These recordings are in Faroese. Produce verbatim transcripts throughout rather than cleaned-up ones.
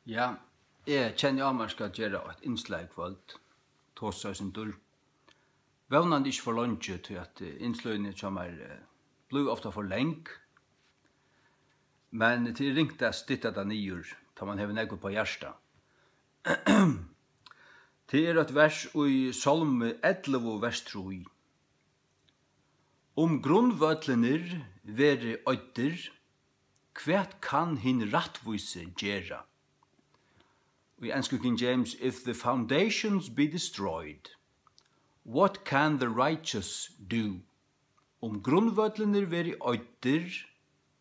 Ja, eg kenni á mær skal gera eitt innslag í kvøld. Tosa eitt sindur. Vónandi ikki for leingi, tí at, eh, innsløgini hjá mær, eh, blíva ofta for lang. Men tað er ringt at stytta tað niður, tá man hevur nógv upp á hjarta. Tað er eitt vers í Sálmi ellivu, vers trý. Um grundvøllinir verði oyddir, hvat kann hin rættvísi gera? Í ensku King James, "If the foundations be destroyed, what can the righteous do?" Um grundvøllinir verði oyddir,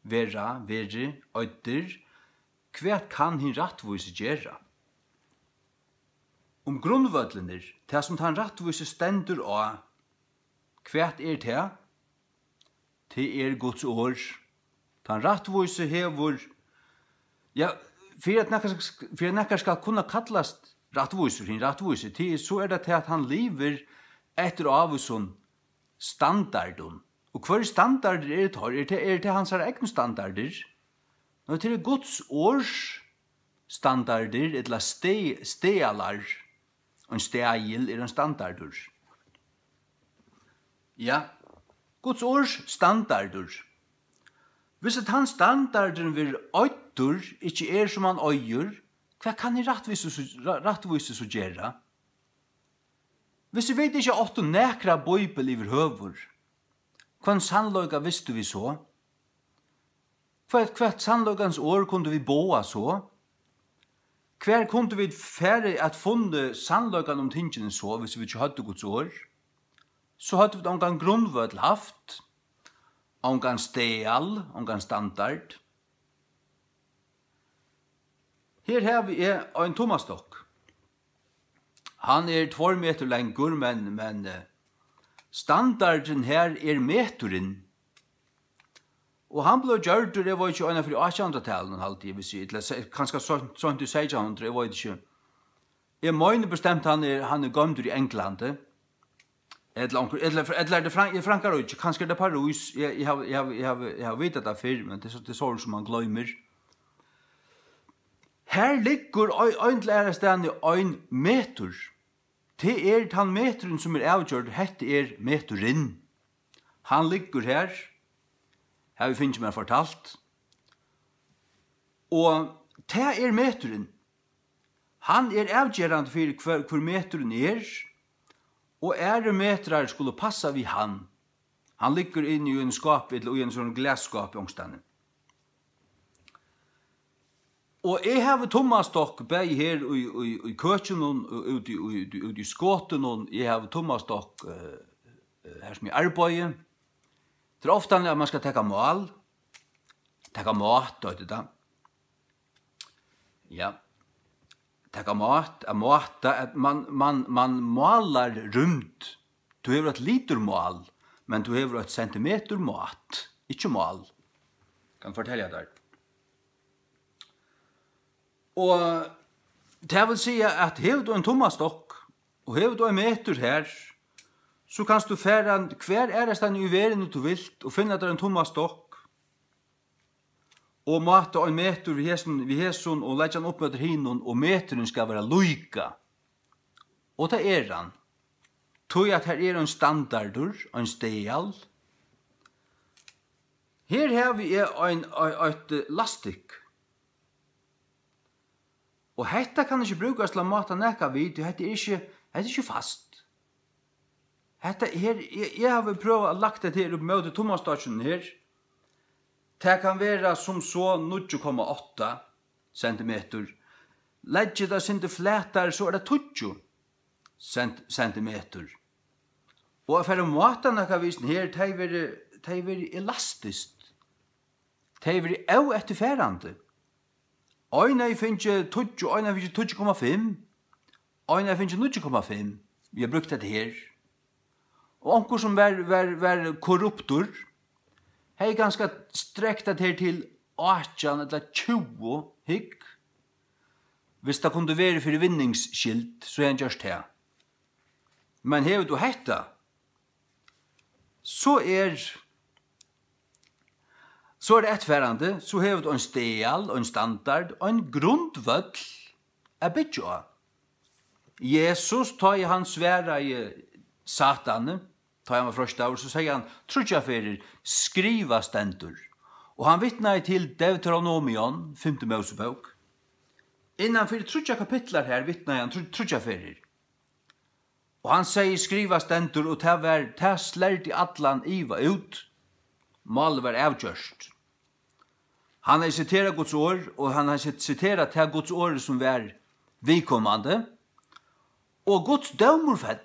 verða, verði oyddir, hvat kann hin rættvísi gera? Um grundvøllinir, tað sum tann rættvísi stendur á, hvat er tað? Tað er Guds orð. Tann rættvísi hevur, ja, fyri at nakar, fyri at nakar skal kunna kallast rættvísur, hin rættvísi, tí so er tað tað, at hann livir eftir ávísum standardum. Og hvør standardur eru teir? Er tað, er tað hansara egnu standardir? Nei, tað er Guds orðs standardir, ella ste-, staðlar. Ein staðil er ein standardur. Ja, Guds orðs standardur. Hvis at hann standardurin verður oyddur, ikki er sum hann eigur, hvat kann hin rættvísi so, ra-, rættvísi so gera? Hvis vit ikki áttu nakra bíbel yvirhøvur, hvønn sannleika vistu vit so? Hvat, hvat sannleikans orð kundu vit boða so? Hvar kundu vit farið at funnið sannleikan um tingini so, hvis vit ikki høvdu Guds orð? So høvdu vit ongan grundvøll havt, ongan staðal, ongan standard. Her havi eg ein tummastokk. Hann er tveir metur langur, men, men, eh, standardin her er meturin. Og hann bleiv gjørdur, eg veit ikki, eina fyri átjanhundraðtalinum, haldi eg, hvis eg, ella se-, kanska seint, seint í seytjanhundrað, eg veit ikki. Eg meini bestemt, hann er, hann er goymdur í Onglandi. Ella onkur, ella, ella er tað Fran-, er Frankaríki, kanska er tað París. Eg, eg havi, eg havi, eg havi, eg havi vitað tað fyrr, men tað er so, tað er so, sum man gloymir. Her liggur ei-, ein til aðrastaðni ein metur. Tað er tann meturin, sum er avgjørdur. Hetta er meturin. Hann liggur her, havi eg fingið mær fortalt. Og tað er meturin. Hann er avgerandi fyri, hvør, hvør meturin er, og aðrir metrar skulu passa við hann. Hann liggur inni í einum skápi, ella í einum sovorðnum glasskápi onkustaðni. Og eg havi tummastokk bæði her í, í, í køkinum og úti í, úti, úti í skotinum. Eg havi tummastokk, eh, eh, her sum eg arbeiði. Tað er ofta, at man skal taka mál. Taka mát, eitur tað. Ja. Taka mát, at máta, at man, man, man málar rúmd. Tú hevur eitt liturmál, men tú hevur eitt sentimeturmát, ikki mál. Kann fortelja tær. Og tað vil siga, at hevur tú ein tummastokk, og hevur tú ein metur her, so kanst tú fara hvar aðrastaðni í verðini tú vilt og finna tær ein tummastokk, og máta ein metur við hesum, við hesum og leggja hann upp eftir hinum, og meturin skal vera líka. Og tað er hann. Tí at her er ein standardur, ein staðal. Her havi eg ein, ein, eitt lastikk. Og hetta kann ikki brúkast til at máta nakað við, tí hetta er ikki, hetta er ikki fast. Hetta her, eg, eg havi prøvað at lagt hetta her upp móti tummastokkinum her. Tað kann vera sum so níggju komma átta sentimetur. Leggi eg tað eitt sindur flatar, so er tað tíggju sent-, sentimetur. Og at fara at máta nakað við hesum her, tað hevði verið, tað hevði verið elastiskt. Tað hevði verið óeftirfarandi. Ein hevði fingið tíggju, ein hevði fingið tíggju komma fimm, ein hevði fingið níggju komma fimm. Vit hava brúkt hetta her. Og onkur sum var, var, var korruptur, hevði kanska strekt tað her til átjan ella tjúgu, hygg. Hvis tað kundi verið fyri vinningsskyld, so hevði hann gjørt tað. Men hevur tú hetta, so er, So er tað eftirfarandi, so hevur tú ein staðal, ein standard, ein grundvøll at byggja á. Jesus, tá ið hann svaraði Satani, tá ið hann var freistaður, so segði hann tríggjar ferðir: "Skrivað stendur." Og hann vitnaði til Deuteronomion, fimtu Mósebók, innan fyri tríggjar kapitlar her vitnaði hann tríggjar ferðir. Og hann segði: "Skrivað stendur", og tað var, tað slærdi allan iva út. Málið var avgjørt. Hann hevði siterað Guds orð, og hann hevði sit-, siterað tað Guds orð, sum var viðkomandi. Og Guds dómur fell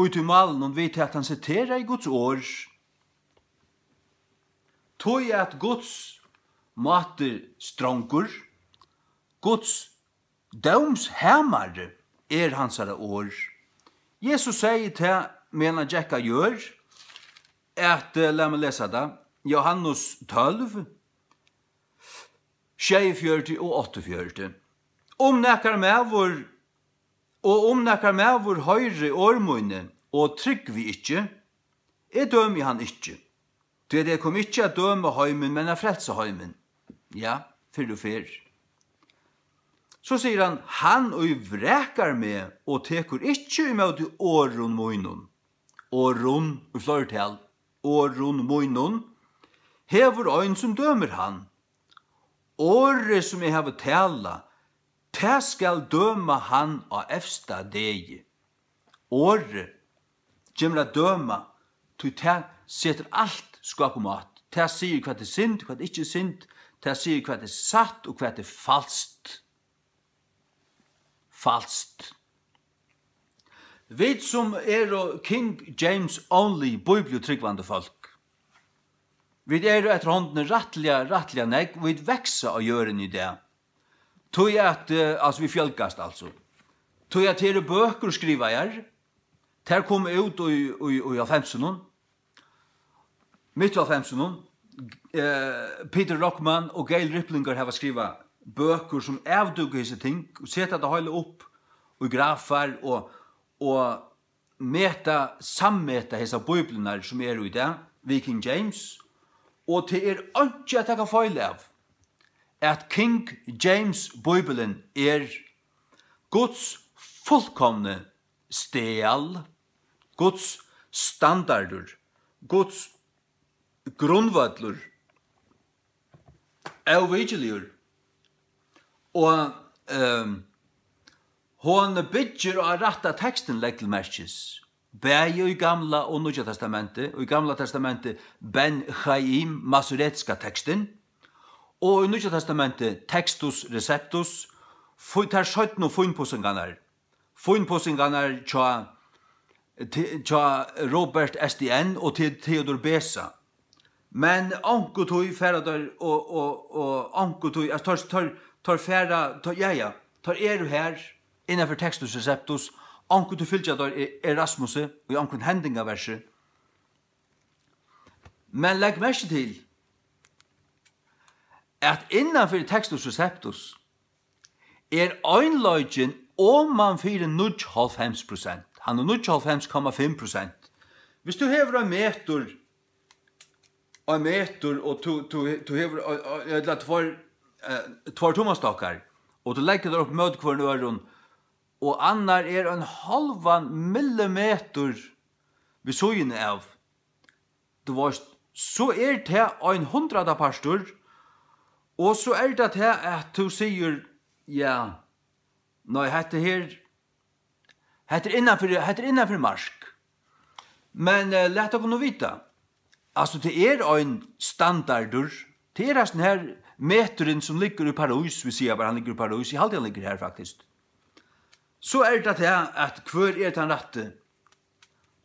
í tí málinum við tað, at hann siteraði Guds orð. Tí at Guds máti er strangur, Guds dómshamari er hansara orð. Jesus segði tað, meðan hann gekk á jørð, at, eh, lat meg lesa tað, Jóhannes tólv, sjeyogfjøruti og áttaogfjøruti: "Um nakar maður, og um nakar maður hoyri orð míni og trúgvi ikki, eg dømi hann ikki." Tí at eg kom ikki at døma heimin, men at frelsa heimin. Ja, fyrru ferð. So sigur hann: "Hann, ið vrakar meg og tekur ikki ímóti orðum mínum", orðum í fleirtal, orðum mínum, "hevur ein, sum dømir hann. Orðið, sum eg havi talað, tað skal døma hann á evsta degi." Orðið kemur at døma, tí tað setur alt skák og mát. Tað sigur, hvat er synd, hvat ikki er synd. Tað sigur, hvat er satt og hvat er falskt. Falskt. Vit, sum eru King James only bíbliutrúgvandi fólk, vit eru eftir hondini rættiliga, rættiliga nógv, vit vaksa á jørðini í dag. Tí at, eh, altso, vit fjølgast, altso. Tí at her eru bøkur skrivaðar, tær komu út í, í, í hálvfemsunum, mitt í hálvfemsunum. Eh, Peter Rockman og Gail Riplinger hava skrivað bøkur, sum avdúka hesi ting og seta tað heila upp í grafar og, og meta, sammeta hesar bíbliurnar, sum eru í dag, við King James, og tað er einki at taka feil av, at King James Bíblian er Guds fullkomni staðal, Guds standardur, Guds grundvøllur, óvikiligur. Og, ehm, hon byggir á rætta tekstin, legg til merkis, bæði í Gamla og Nýggja Testamenti. Í Gamla Testamenti Ben Chaim, masoretiska tekstin, og í Nýggja Testamenti Textus Receptus, fí-, tær seinnu fínpussingarnar, fínpussingarnar hjá, Te-, hjá Robert Estienne og Te-, Theodor Beza. Men onkuntíð fara teir og, og, og onkuntíð, altso, teir, teir, teir fara, teir, ja, ja, teir eru her innanfyri Textus Receptus, onkuntíð fylgja teir E-, Erasmusi í onkrum hendingaversi. Men legg merki til, at innanfyri Textus Receptus er einleikin oman fyri níggjuoghálvfems prosent. Hann er níggjuoghálvfems komma fimm prosent. Viss tú hevur ein metur, ein metur, og tú, tú, tú hevur, eh, eh, ella tveir, eh, tveir tummastokkar, og tú leggur teir upp móti hvørjum øðrum, og annar er ein hálvan millimetur við síðuna av, tú veist, so er tað ein hundraðapartur, og so er tað tað, at tú sigur, ja, nei, hetta her, hetta er innanfyri, hetta er innanfyri mark. Men, eh, lat okkum nú vita. Altso, tað er ein standardur. Tað er hasin her meturin, sum liggur í París, vit siga bara, hann liggur í París. Eg haldi, hann liggur her, faktiskt. So er tað tað, at hvør er tann rætti?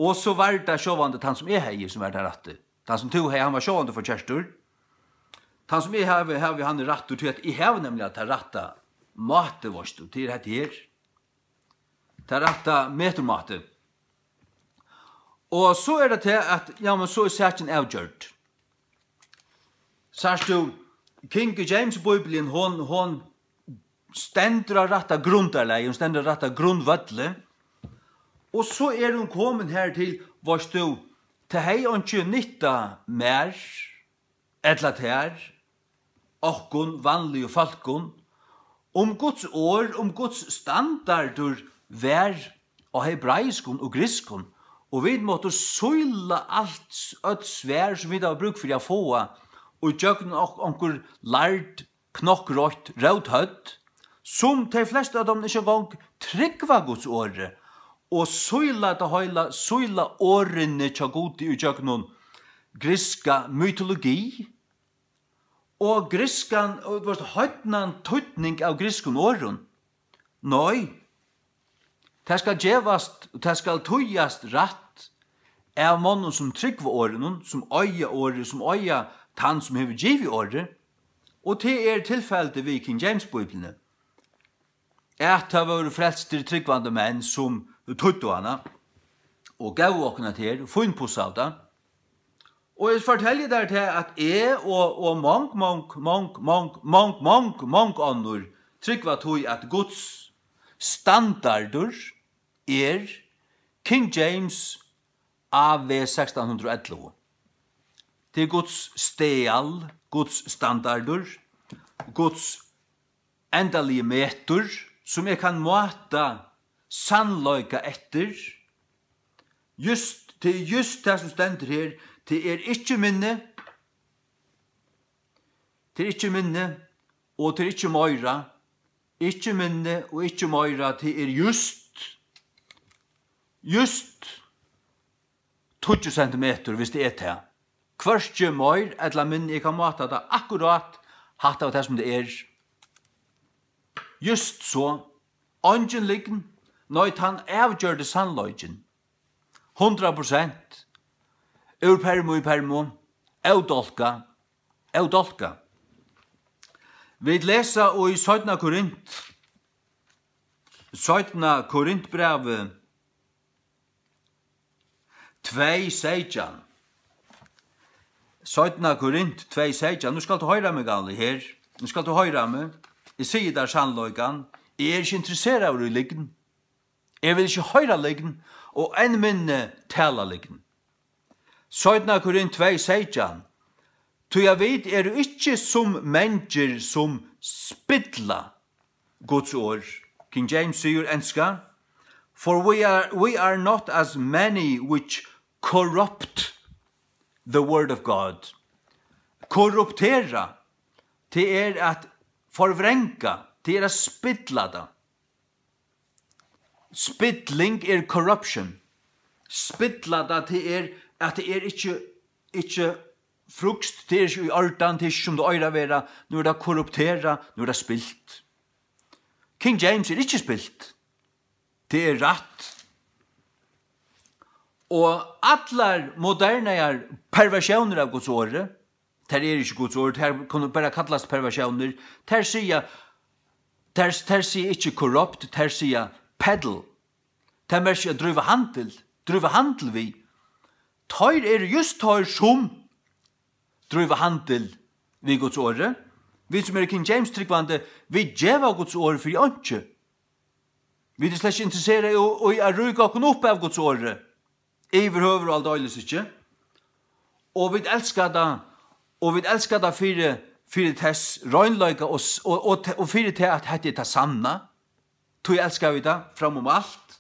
Og so var tað sjálvandi tann, sum eg hevði, sum var tann rætti. Tann, sum tú hevði, hann var sjálvandi forkertur. Tann, sum eg havi, havi hann er rættur, tí at eg havi nemliga tað rætta máti, veitst tú, til hetta her. Tað rætta meturmáti. Og so er tað tað, at, ja, men so er sakin avgjørd. Sært tú, King James Bíblian, hon, hon stendur á rætta grundarlagi, hon stendur á rætta grundvølli. Og so er hon komin her til, veitst tú, tað hevði einki nytta mær, ella tær, okkum vanligu fólkum, um Guds orð, um Guds standardur var á hebraiskum og grikskum, og vit máttu síla alt, øll svar, sum vit hava brúk fyri at fáa, og ígjøgnum ok-, onkur lærd, knokkreitt róthøvd, sum tey flestu av teimum ikki eingong trúgva Guds orði, og síla tað heila, síla orðini hjá Gudi ígjøgnum grikska mytologi og grikskan, og, veist, heidnan týdning av grikskum orðum. Nei, tað skal gevast, og tað skal týðast rætt av monnum, sum trúgva orðinum, sum eiga orðið, sum eiga tann, sum hevur givið orðið, og tað er tilfeldi við King James Bíbliuni, at tað vóru frelstir trúgvandi menn, sum týddu hana, og góvu okkum hetta her, fínpussa av tað. Og eg fortelji tær tað, at eg og, og mong, mong, mong, mong, mong, mong, mong onnur trúgva tí, at Guds standardur er King James A V sekstan hundrað og ellivu. Tað er Guds steðal, Guds standardur, Guds endaligi metur, sum eg kann máta sannleika eftir. Júst, tað er júst tað, sum stendur her. Tað er ikki minni, tað er ikki minni, og tað er ikki meira. Ikki minni og ikki meira, tað er júst, júst tíggju sentimetur, viss tað er tað. Hvørki meir ella minni, eg kann máta tað akkurát, hatta var tað, sum tað er. Júst so. Eingin lygn, nei, tann avgjørdi sannleikin. Hundrað prosent. Úr permu í permu. Ódálkað. Ódálkað. Vit lesa í seinna Korint, seinna Korintbrævi tvey seytjan. Seinna Korint tvey seytjan. Nú skalt tú hoyra meg, gamli, her. Nú skalt tú hoyra meg. Eg sigi tær sannleikan. Eg eri ikki interesseraður í lygn. Eg vil ikki hoyra lygn, og enn minni tala lygn. Seinna Korint tvey seytjan. Tí at vit eru ikki sum mangir, sum spilla Guds orð. King James sigur, enska: "For we are, we are not as many which corrupt the word of God." Korruptera, tað er at forvrenga, tað er at spilla tað. Spilling er corruption. Spilla tað, tað er at tað er ikki, ikki frugtbart, tað er ikki í ordan, tað er ikki sum tað eigur at vera, nú er tað korrupterað, nú er tað spilt. King James er ikki spilt. Tað er rætt. Og allar modernaðar perversiónir av Guds orði, tær eru ikki Guds orð, tær kunnu bara kallast perversiónir. Tær siga, tær, tær siga ikki corrupt, tær siga peddle. Tað merkir at dríva handil, dríva handil við. Teir eru júst teir, sum dríva handil við Guds orði. Vit, sum eru King James trúgvandi, vit geva Guds orð fyri einki. Vit eru slett ikki interesserað í, í at ríka okkum upp av Guds orði. Yvirhøvur og aldeilis ikki. Og vit elska tað, og vit elska tað fyri, fyri tess reinleika og s-, og, og, te-, og fyri tað, at hetta er tað sanna. Tí elska vit tað fram um alt.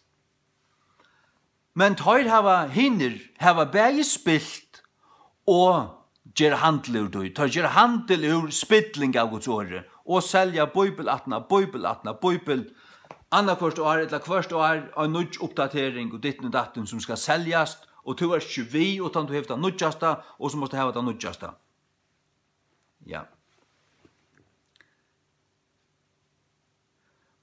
Men teir hava, hinir hava bæði spilt og gera handil úr tí. Teir gera handil úr spilling av Guds orði og selja bíbel aftan á bíbel aftan á bíbel. Annaðhvørt ár ella hvørt ár ein nýggj uppdatering og ditten og datten, sum skal seljast, og tú ert ikki við, uttan tú hevur tað nýggjasta, og so mást tú hava tað nýggjasta. Ja.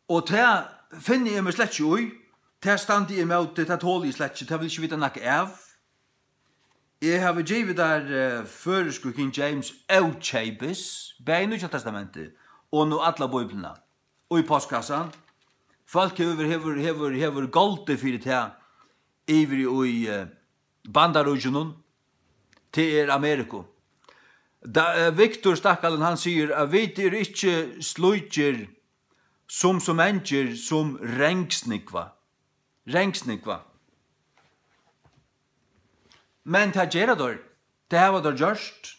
Og tað finni eg meg slett ikki í. Tað standi eg ímóti, tað toli eg slett ikki, tað vil eg ikki vita nakað av. Eg havi givið tær, eh, føroysku King James ókeypis, bæði Nýggja Testamentið og nú alla Bíbliuna, í postkassan. Fólk hevur, hevur, hevur, hevur goldið fyri tað yvir í, eh, Bandaríkjunum, tað er Ameriku. Da, eh, Victor, stakkalin, hann sigur, at vit eru ikki slíkir sum so mangir sum rengsnúgva. Rengsnúgva. Men tað gera teir. Tað hava teir gjørt.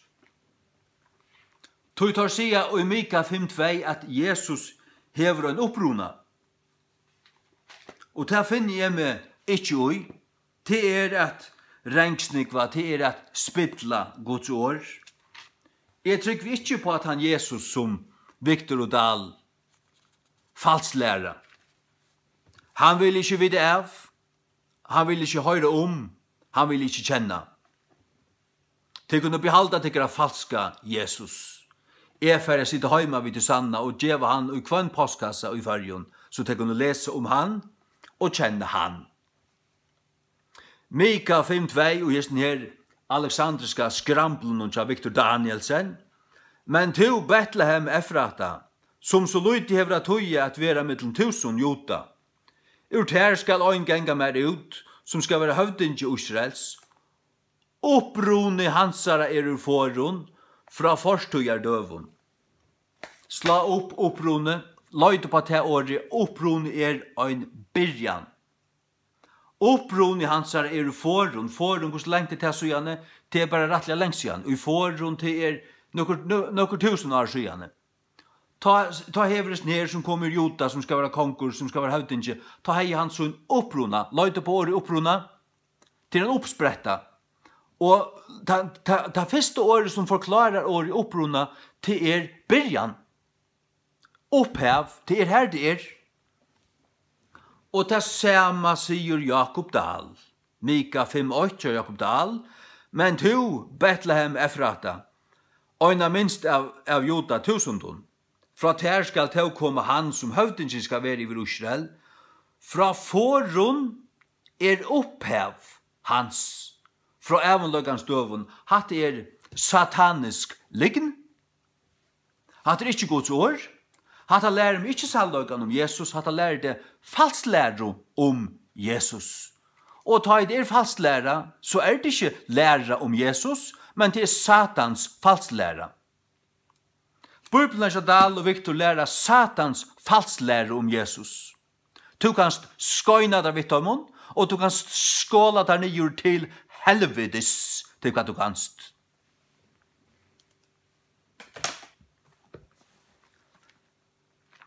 Tí teir siga í Mika fimm tvey, at Jesus hevur ein uppruna. Og tað finni eg meg ikki í. Tað er at rangsnúgva, tað er at spilla Guds orð. Eg trúgvi ikki upp á, at hann Jesus, sum Victor og Dahl falsklæra, hann vil ikki vita av, hann vil ikki hoyra um, hann vil ikki kenna. Tit kunnu behalda tykkara falska Jesus. Eg fari at sita heima við tí sanna og geva hann í hvønn postkassa í Føroyum, so tit kunnu lesa um hann og kenna hann. Mika fimm tvey, og hesin her aleksandriska skramblinum hjá Victor Danielsen. Men tú, Betlehem Efrata, sum so lítið hevur at týða at vera millum túsund Juda, úr tær skal ein ganga mær út, sum skal vera høvdingi Ísraels. Uppruni hansara er úr forðum, frá fortíðardøgum. Slá upp uppruni, leit upp á tað orðið, uppruni er ein byrjan. Uppruni hansara er úr forðum, forðum, hvussu langt er tað síðani? Tað er bara rættiliga langt síðani. Í forðum, tað er nøkur, nø-, nøkur túsund ár síðani. Tá, tá hevur hesin her, sum kom úr Juda, sum skal vera kongur, sum skal vera høvdingi, tá hevði hann sín uppruna. Leit upp á orðið uppruna. Tað er ein uppspretta. Og tað, tað, tað fyrsta orðið, sum forklárar orðið uppruna, tað er byrjan. Upphav, tað er har, tað er. Og tað sama sigur Jákup Dahl. Mika fimm eitt hjá Jákup Dahl. Men tú, Betlehem Efrata, eina minst av, av Juda túsundum, frá tær skal tó koma hann, sum høvdingi skal vera yvir Ísrael. Frá forðum er upphav hans, frá ævinleikans døgum. Hatta er satanisk lygn. Hatta er ikki Guds orð. Hatta lærir meg ikki sannleikan um Jesus. Hatta lærir teg falsklæru um Jesus. Og tá ið tað er falsklæra, so er tað ikki læra um Jesus, men tað er Satans falsklæra. Bíblian hjá Dahl og Victor læra Satans falsklæru um Jesus. Tú kanst skeina tær við teimum, og tú kanst skola tær niður til helvitis, til hvat tú kanst.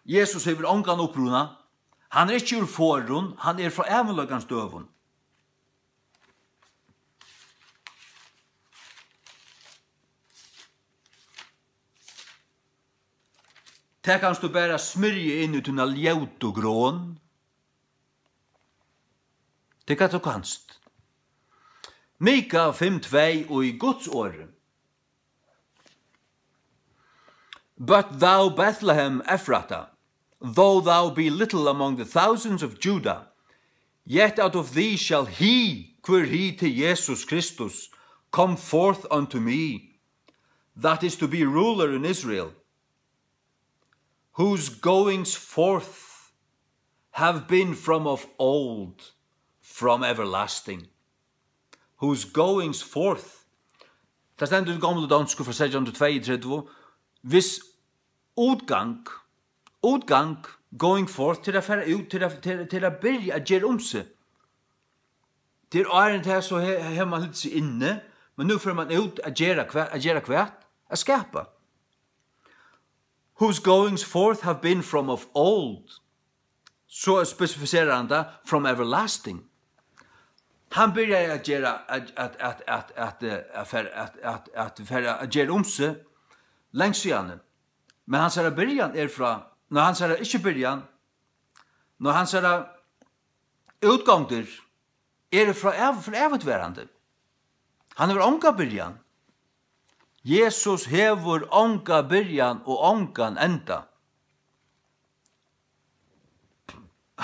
Jesus hevur ongan uppruna. Hann er ikki úr forðum, hann er frá ævinleikans døgum. Tað kanst tú bara smyrja inn í tína ljótu gron. Tað er hvat tú kanst. Mika fimm tvey í Guds orði. But thou, Bethlehem Ephratah, though thou be little among the thousands of Judah, yet out of thee shall he, hvør hitin Jesus Kristus, come forth unto me, that is to be ruler in Israel, whose goings forth have been from of old, from everlasting. Whose goings forth. Tað stendur í gomlu donsku frá seytjan hundrað og tveyogtretivu. Hvis utgang, utgang, going forth, til at fara út, til at, til, til at byrja at gera um seg. Til áðrenn tað so he-, hevur man hildið seg inni, men nú fer man út at gera hvat, at gera hvat? At skapa. Whose goings forth have been from of old. So spesifiserar hann tað, from everlasting. Hann byrjaði at gera, at, at, at, at, at, eh, at fer-, at, at, at, fer-, at gera um seg langt síðani. Men hansara byrjan er frá, nei, hansara ikki byrjan, nei, hansara útgongdir eru frá ev-, frá evigtverandi. Hann hevur onga byrjan. Jesus hevur onga byrjan og ongan enda.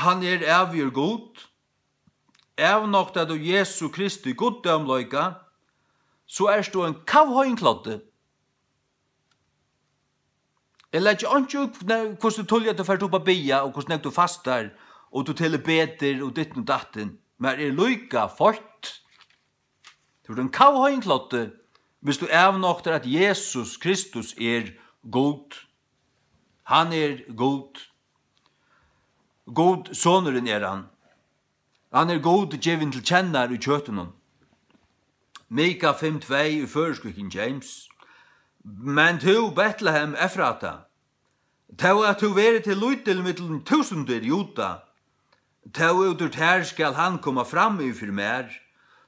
Hann er ævigur Gud. Avnoktar tú Jesu Kristi guddómleika, so ert tú ein kavhoyinkloddi. Eg leggi einki í, hva-, hvussu tíðliga tú fert upp at biðja, og hvussu nógv tú fastar, og tú telur betur, og ditten og datten. Mær er líka feitt. Tú ert ein kavhoyinkloddi, hvis tú avnoktar, at Jesus Kristus er Gud. Hann er Gud. Gud, sonurin er hann. Hann er Gud givin til kennar í kjøtinum. Mika fimm tvey í føroysku King James. Men tú, Betlehem Efrata, tó at tú verði til lítil millum túsundir Juda, tó út úr tær skal hann koma fram yvir fyri mær,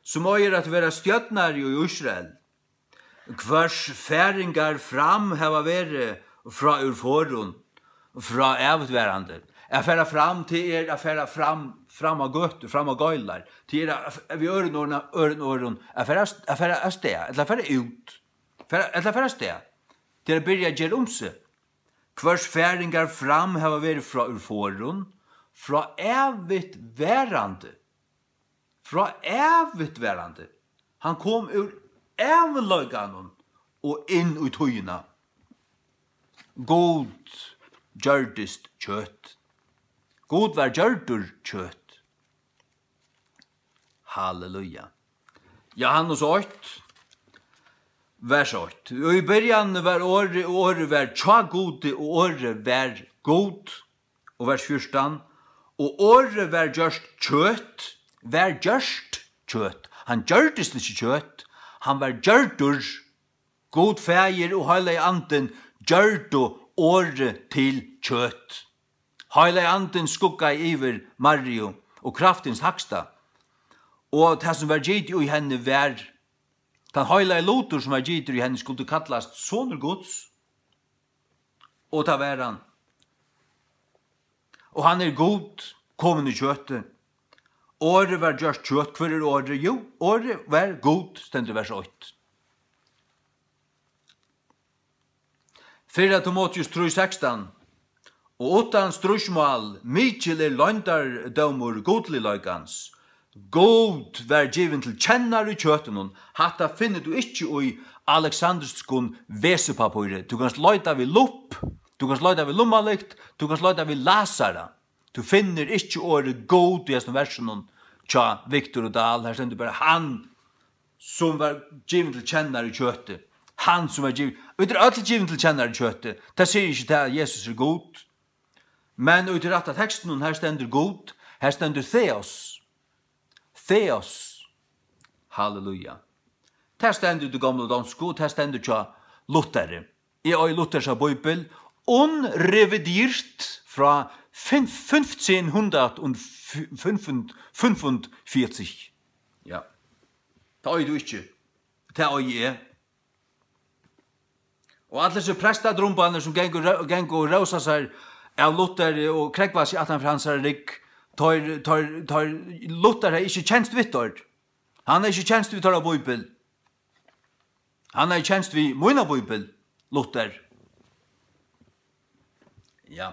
sum eigur at vera stjórnari í Ísrael, hvørs færingar fram hava verið frá úr forðum, frá ævigtverandi. At fara fram, tað er at fara fram, fram á gøtu, fram á geilar. Tað er at, við øðrum orðum, øðrum orðum, at fara, at fara avstað, ella fara út. Fara, ella fara avstað. Tað er at byrja at gera um seg. Hvørs færingar fram hava verið frá úr forðum, frá ævigtverandi. Frá ævigtverandi. Hann kom úr ævinleikanum og inn í tíðina. Gud gjørdist kjøt. Gud var gjørdur kjøt. Halleluja. Johannes eitt, vers eitt. Í byrjan var Orðið, og Orðið var hjá Gudi, og Orðið var Gud. Og vers fjúrtan. Og Orðið var gjørt kjøt, var gjørt kjøt. Hann gjørdist ikki kjøt, hann var gjørdur. Gud Faðir og Heilagi Andin gjørdu Orðið til kjøt. Heilagi Andin skuggaði yvir Mariu og kraftins hægsta. Og tað, sum var gitið í henni, var, tann heilagi lutur, sum var gitur í henni, skuldi kallast Sonur Guds. Og tað var hann. Og hann er Gud, komin í kjøti. Orðið var gjørt kjøt. Hvør er Orðið? Jú, Orðið var Gud, stendur í vers eitt. Fyrra Timoteus trý sekstan. Og uttan stríðsmál, mikil er loyndardómur gudligleikans. Gud var givin til kennar í kjøtinum. Hatta finnur tú ikki í aleksandriskum vesipappíri. Tú kanst leita við lupp, tú kanst leita við lummalykt, tú kanst leita við lasara. Tú finnur ikki orðið Gud í hesum versunum hjá Victor og Dahl. Her stendur bara hann, sum var givin til kennar í kjøti. Hann, sum var givin, vit eru øll givin til kennar í kjøti. Tað sigur ikki tað, at Jesus er Gud. Men í tí rætta tekstinum, her stendur Gud, her stendur Theos. Theos. Halleluja. Tað stendur í tí gomlu donsku, og tað stendur hjá Lutheri. Eg eigi Luthers bíbel, unrevidert frá fim-, fimtan hundrað og fimmogfjøruti. Ja. Tað eigur tú ikki. Tað eigi eg. Og allir hesir prestadrumbarnir, sum ganga og ró-, ganga og rósa sær av Lutheri og krógva seg aftan fyri hansara rygg, teir, teir, teir, Luther hevði ikki kenst við teir. Hann hevði ikki kenst við teirra bíbel. Hann hevði kenst við mína bíbel, Luther. Ja.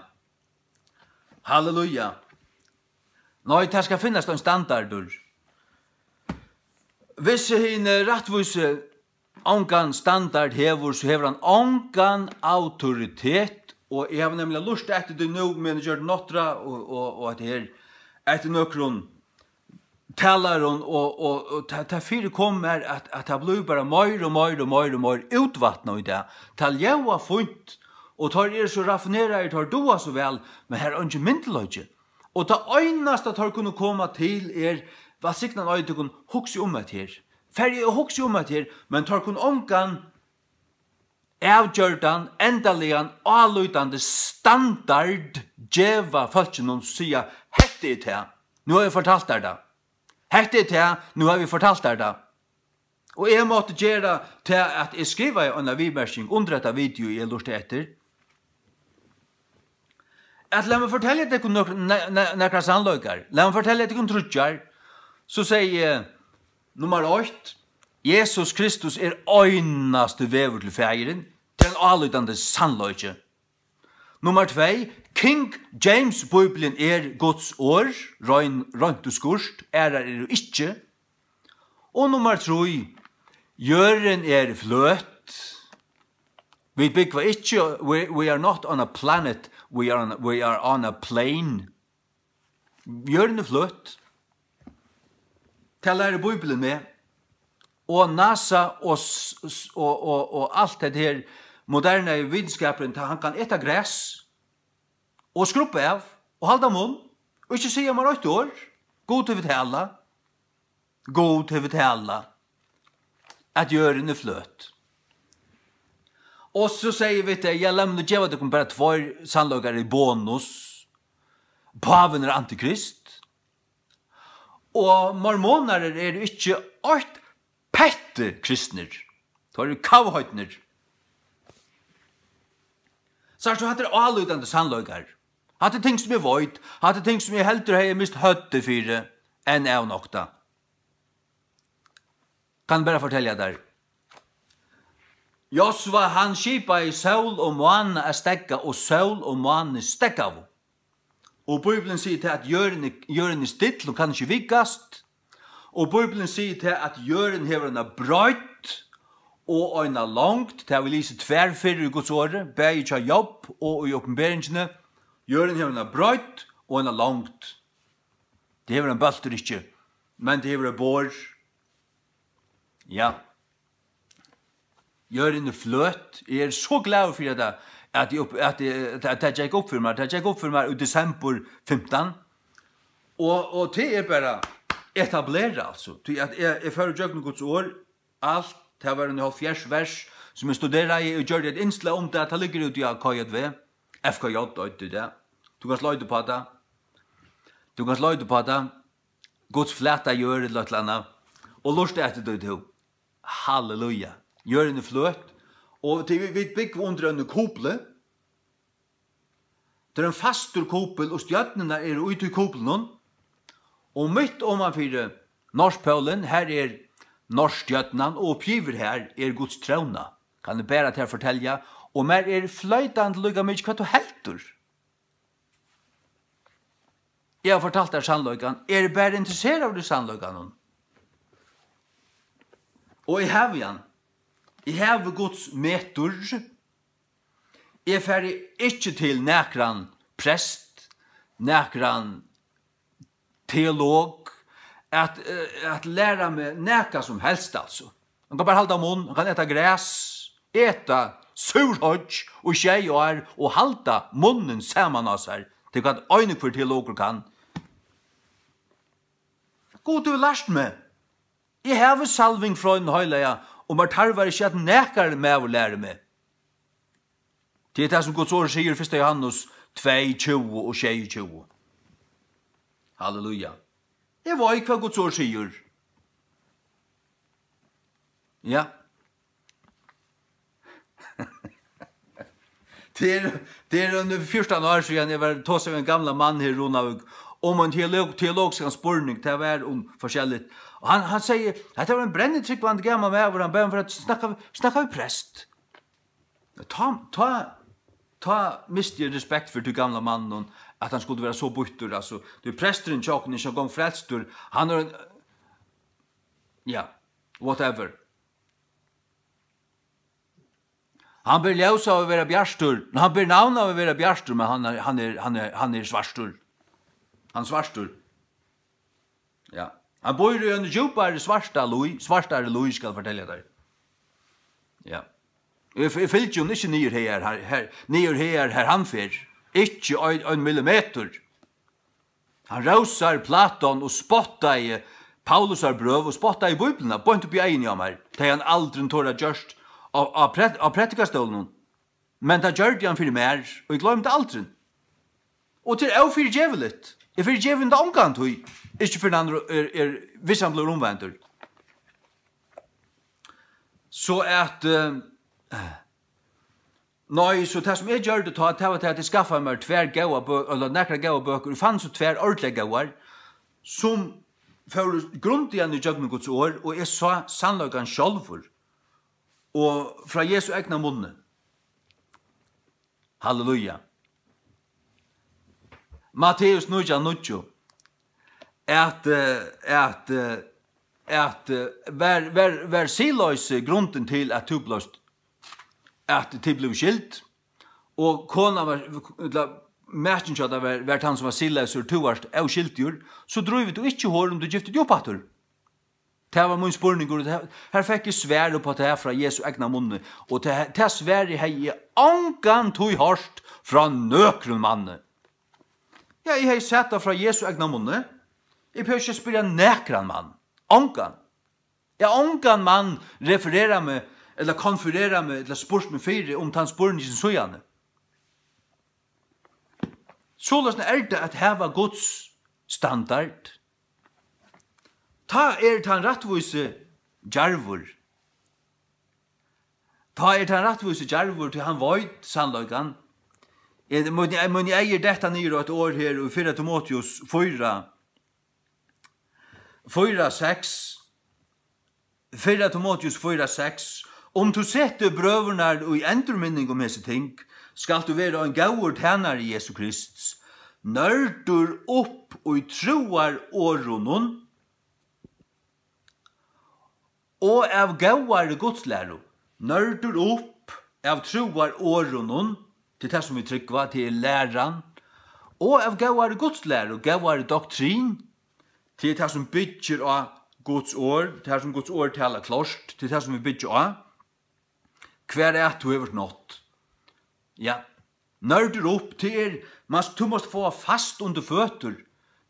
Halleluja. Nei, tað skal finnast ein standardur. Hvis hin rættvísi ongan standard hevur, so hevur hann ongan autoritet, og eg havi nemliga lurtað eftir tí nú, meðan eg gjørdi nátturða og, og, og hetta her, eftir nøkrum talarum, og, og, og tað, tað fyrikom mær, at, at tað blívur bara meir og meir og meir og meir útvatnað í dag. Tað ljóðar fínt, og teir eru so raffineraðir, teir duga so væl, men her er eingin myndugleiki. Og tað einasta, teir kunnu koma til, er, vælsignanin eiga tykkum, hugsið um hetta her. Farið og hugsið um hetta her, men teir kunnu ongan avgjørdan, endaligan, álítandi standard geva fólkinum, siga: "Hetta er tað. Nú havi eg fortalt tær tað. Hetta er tað. Nú havi eg fortalt tær tað." Og eg mátti gera tað, at eg skrivaði eina viðmerking undir hetta video, eg lurtaði eftir. At lat meg fortelja tykkum nøkur-, na-, na-, nakrar sannleikar. Lat meg fortelja tykkum tríggjar. So segði eg, nummar eitt, Jesus Kristus er einasti vegur til Faðirin. Tað er ein álítandi sannleiki. Nummar tvey, King James Bíblian er Guds orð, rein, reint og skurt, aðrar eru ikki. Og nummar trý, jørðin er fløt. Vit búgva ikki, we, we are not on a planet, we are on, we are on a plane. Jørðin er fløt. Tað lærir Bíblian meg. Og NASA og s-, s-, og, og, og alt hetta her moderna vitskapurin, tá hann kann eta gras og skrubba av og halda munn og ikki siga mær eitt orð. Gud hevur talað. Gud hevur talað, at jørðin er fløt. Og so segði eg við tey, ja, lat meg nú geva tykkum bara tveir sannleikar í bonus. Pávin er antikrist, og mormonarar eru ikki eitt petti kristnir. Teir eru kavheidnir. Sært tú, hatta er álítandi sannleikar. Hatta er ting, sum eg veit. Hatta er ting, sum eg heldur hevði mist høvdið fyri, enn avnokta. Kann bara fortelja tær. Josva, hann skipaði sól og mána at steðga, og sól og máni steðgaðu. Og Bíblian sigur tað, at jørðin er, jørðin er still, hon kann ikki vigast. Og Bíblian sigur tað, at jørðin hevur eina breidd og eina longd. Tað hava vit lisið tvær ferðir í Guds orði, bæði hjá Job og í Opinberingini. Jørðin hevur eina breidd og eina longd. Tað hevur ein bóltur ikki, men tað hevur eitt borð. Ja. Jørðin er fløt. Eg eri so glaður fyri, at, at, eg upp, at, eg, at, at tað gekk upp fyri mær. Tað gekk upp fyri mær í desembur fimtan. Og, og tað er bara etablera, altso. Tí at eg, eg fór ígjøgnum Guds orð, alt, tað var eini hálvfjerðs vers, sum eg studeraði og gjørdi eitt innslag um tað. Tað liggur úti á K J V, F K J eitur tað. Tú kanst leita upp á tað. Tú kanst leita upp á tað. Guds flata jørð, ella eitt ella annað. Og lurta eftir tí, tú. Halleluja. Jørðin er fløt. Og tí vit, vit búgva undir eini kuplu. Tað er ein fastur kupul, og stjørnurnar eru í tí kuplinum. Og mitt omanfyri Norðpólin, har er Norðstjørnan, og uppi yvir har er Guds tróna. Kann eg bara tær fortelja, og mær er floytandi líka mikið, hvat tú heldur. Eg havi fortalt tær sannleikan. Eg eri bara interesseraður í sannleikanum. Og eg havi hann. Eg havi Guds metur. Eg fari ikki til nakran prest, nakran teolog, at, eh, at læra meg nakað sum helst, altso. Hann kann bara halda munn, hann kann eta gras, eta súrhoyggj í sjey ár og halda munnin saman á sær. Tað kann ein og hvør teologur kann. Gud hevur lært meg. Eg havi salving frá Hinum Heilaga, og mær tarvar ikki, at nakar maður lærir meg. Tað er tað, sum Guds orð sigur, fyrsta Jóhannes tvey, tjúgu og sjeyogtjúgu. Halleluja. Eg veit, hvat Guds orð sigur. Ja. Tað er, tað er um fjúrtan ár síðan eg var tosa við ein gamlan mann her í Runavík um ein teolog-, teologiskan spurning. Tað var um forskelligt. Og hann, hann segði, hetta var ein brennitrúgvandi gamal maður, hann bað meg fyri at snakka, snakka við prest. Tá, tá, tá misti eg respekt fyri tí gamla manninum, at hann skuldi vera so býttur, altso. Tí presturin hjá okkum er ikki eingong frelstur, hann er ein, ja, whatever. Hann ber ljós av at vera bjartur, men hann ber navn av at vera bjartur, men hann er, hann er, hann er, hann er svartur. Hann er svartur. Ja. Hann býr í eini djúpari svarta líð, svartari líð, skal eg fortelja tær. Ja. Eg, eg fylgi honum ikki niður hagar, har, har, niður hagar, har hann fer. Ikki ein, ein millimetur. Hann rósar Platon og spottaði Paulusar brøv og spottaði Bíbliuna beint upp í eyguni á mær. Tað hevði hann aldrin torað gjørt á, á pret-, á predikastólinum. Men tað gjørdi hann fyri mær, og eg gloymi tað aldrin. Og tað er ófyrigeviligt. Eg fyrigevi honum tað ongantíð. Ikki fyrr enn hann er, er, er, viss hann blívur umvendur. So at, eh, nei, so tað sum eg gjørdi tá, tað var tað, at eg skaffaði mær tvær góðar bø-, ella nakrar góðar bøkur. Eg fann so tvær ordiliga góðar, sum fóru grundiga ígjøgnum Guds orð, og eg sá sannleikan sjálvur. Og frá Jesu egna munni. Halleluja. Matteus nítjan níggju. At, eh, at, eh, at, eh, var, var, var siðloysi grundin til, at tú bleivst, at tit blivu skild, og konan var, ella makin hjá tær var, var tann, sum var siðleysur, tú vart óskyldigur, so drívur tú ikki hor, um tú giftir teg upp aftur. Tað var mín spurningur, og tað, her fekk eg svar upp á tað frá Jesu egna munni, og tað, tað svarið hevði eg ongantíð hoyrt frá nøkrum manni. Ja, eg hevði sæð tað frá Jesu egna munni. Eg behøvi ikki at spyrja nakran mann. Ongan. Ja, ongan mann refererar meg, ella konfererað meg, ella spurt meg fyri um tann spurningin síðani. Soleiðis er tað at hava Guds standard. Tá er tann rættvísi djarvur. Tá er tann rættvísi djarvur, tí hann veit sannleikan. Eg, mín, mín eygir detta niður á eitt orð her í fyrra Timoteus fýra, fýra seks. Fyrra Timoteus fýra seks: Um tú setur brøðurnar í endurminning um hesi ting, skalt tú vera ein góður tænari Jesu Krists, nørdur upp í trúarorðunum og av góðari gudslæru, nørdur upp av trúarorðunum, til tað sum vit trúgva, til er læran, og av góðari gudslæru, góðari doktrin, til tað sum byggir á Guds orð, tað sum Guds orð talar klárt, til tað sum vit byggja á. Hvar at tú hevur nátt. Ja, nørdur upp, til er, man, tú mást fáa fast undir føtur.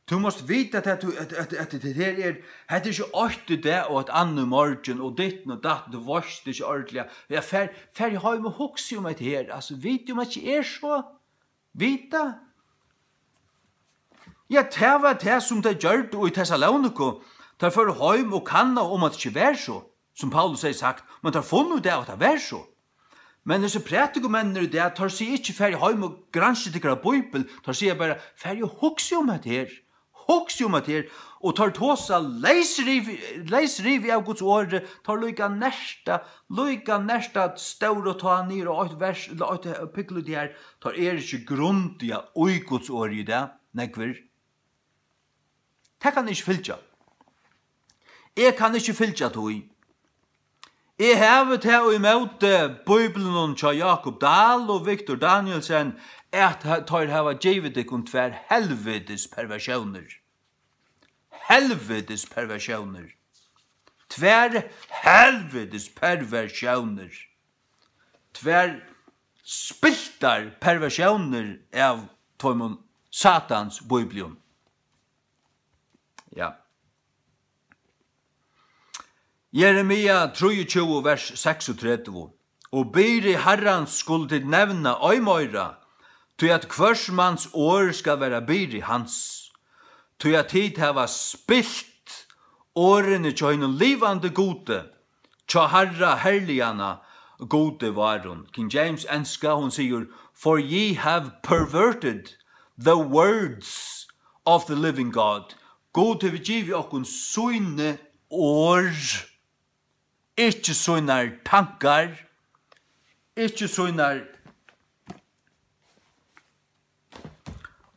Tú mást vita at tú, at, at, at, at her er, hetta er ikki eitt í dag og eitt annað í morgin og ditten og datten, tú veitst ikki ordiliga. Ja, fer, fer heim og hugsi um hetta her. Altso, vit um ikki er so. Vita? Ja, tað var tað, sum tey gjørdu í Tessaloniku. Teir fóru heim og kannaðu, um at ikki var so, sum Paulus hevði sagt, men teir funnu út av, at tað var so. Men hesir prædikumennir í dag, teir siga ikki: Farið heim og granskið tykkara bíbel. Teir siga bara: Farið og hugsið um hetta her. Hugsið um hetta her. Og teir tosa leysriv-, leysrivið av Guds orði. Teir líka nerta, líka nerta stóra tá niður á eitt vers, ella eitt, eh, pinkulítið her. Teir eru ikki grundiga í Guds orði í dag, nógvir. Tað kann eg ikki fylgja. Eg kann ikki fylgja tí. Eg havi tað ímóti Bíbliunum hjá Jákup Dahl og Victor Danielsen, at ha-, teir hava givið tykkum tvær helvitis perversiónir. Helvitis perversiónir. Tvær helvitis perversiónir. Tvær spiltar perversiónir av tveimum Satans bíblium. Ja. Jeremia trýogtjúgu, vers seksogtretivu: Og byrði Harrans skulu tit nevna ei meira, tí at hvørs mans orð skal vera byrði hans, tí at tit hava spilt orðini hjá hinum livandi Gudi, hjá Harra herliganna Gudi várum. King James enska, hon sigur: For ye have perverted the words of the living God. Gud hevur givið okkum síni orð, ikki sínar tankar, ikki sínar,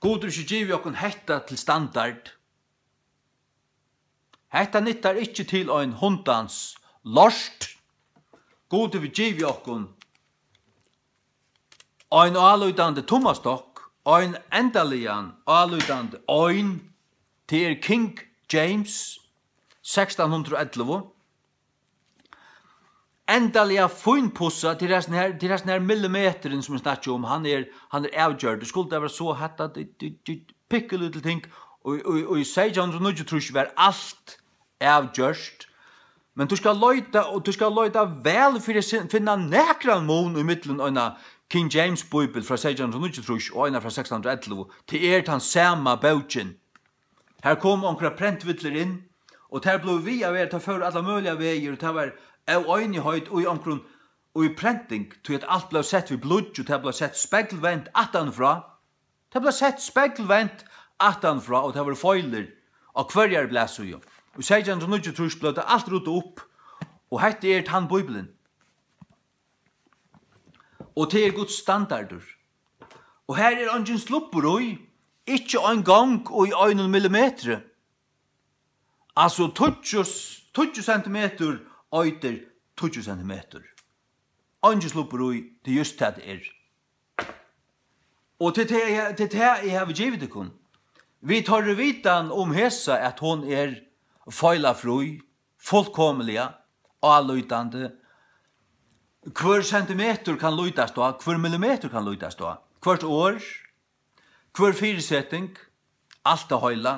Gud hevur ikki givið okkum hetta til standard. Hetta nyttar ikki til ein hundans lort. Gud hevur givið okkum ein álítandi tummastokk, ein endaligan álítandi, ein, tað er King James sekstan hundrað og ellivu. Endaliga fínpussað, til hesin her, til hesin her millimeturin, sum eg snakki um, hann er, hann er avgjørdur. Skuldi tað vera so, hatta, tí, tí, tí, pikkulítil ting, og, og, og í seytjan hundrað og níggjuogtrýss var alt avgjørt. Men tú skal leita, og tú skal leita væl fyri at sin-, finna nakran mun ímillum eina King James Bíbel frá seytjan hundrað og níggjuogtrýss og eina frá sekstan hundrað og ellivu. Tað er tann sama bókin. Har komu onkrar prentvillur inn, og tær blivu við at vera, tær fóru allar møguligar vegir, og tað var óeinigheit í onkrum, í prenting, tí at alt bleiv sett við blýggj, og tað bleiv sett speglvent aftanífrá. Tað bleiv sett speglvent aftanífrá, og tað vóru feilir á hvørjari blaðsíðu. Og í seytjan hundrað og níggjuogtrýss bleiv tað alt ruddað upp, og hetta er tann Bíblian. Og tað er Guds standardur. Og har er eingin slubbur í, ikki eingong í einum millimetri. Altso, tíggju, tíggju sentimetur eitur tíggju sentimetur. Eingin slubbur í, tað er júst tað, tað er. Og til tað, eg, til tað, eg havi givið tykkum. Við teirri vitan um hesa, at hon er feilafrí, fullkomiliga, álítandi. Hvør sentimetur kann lítast á, hvør millimetur kann lítast á. Hvørt orð, hvør fyriseting, alt tað heila.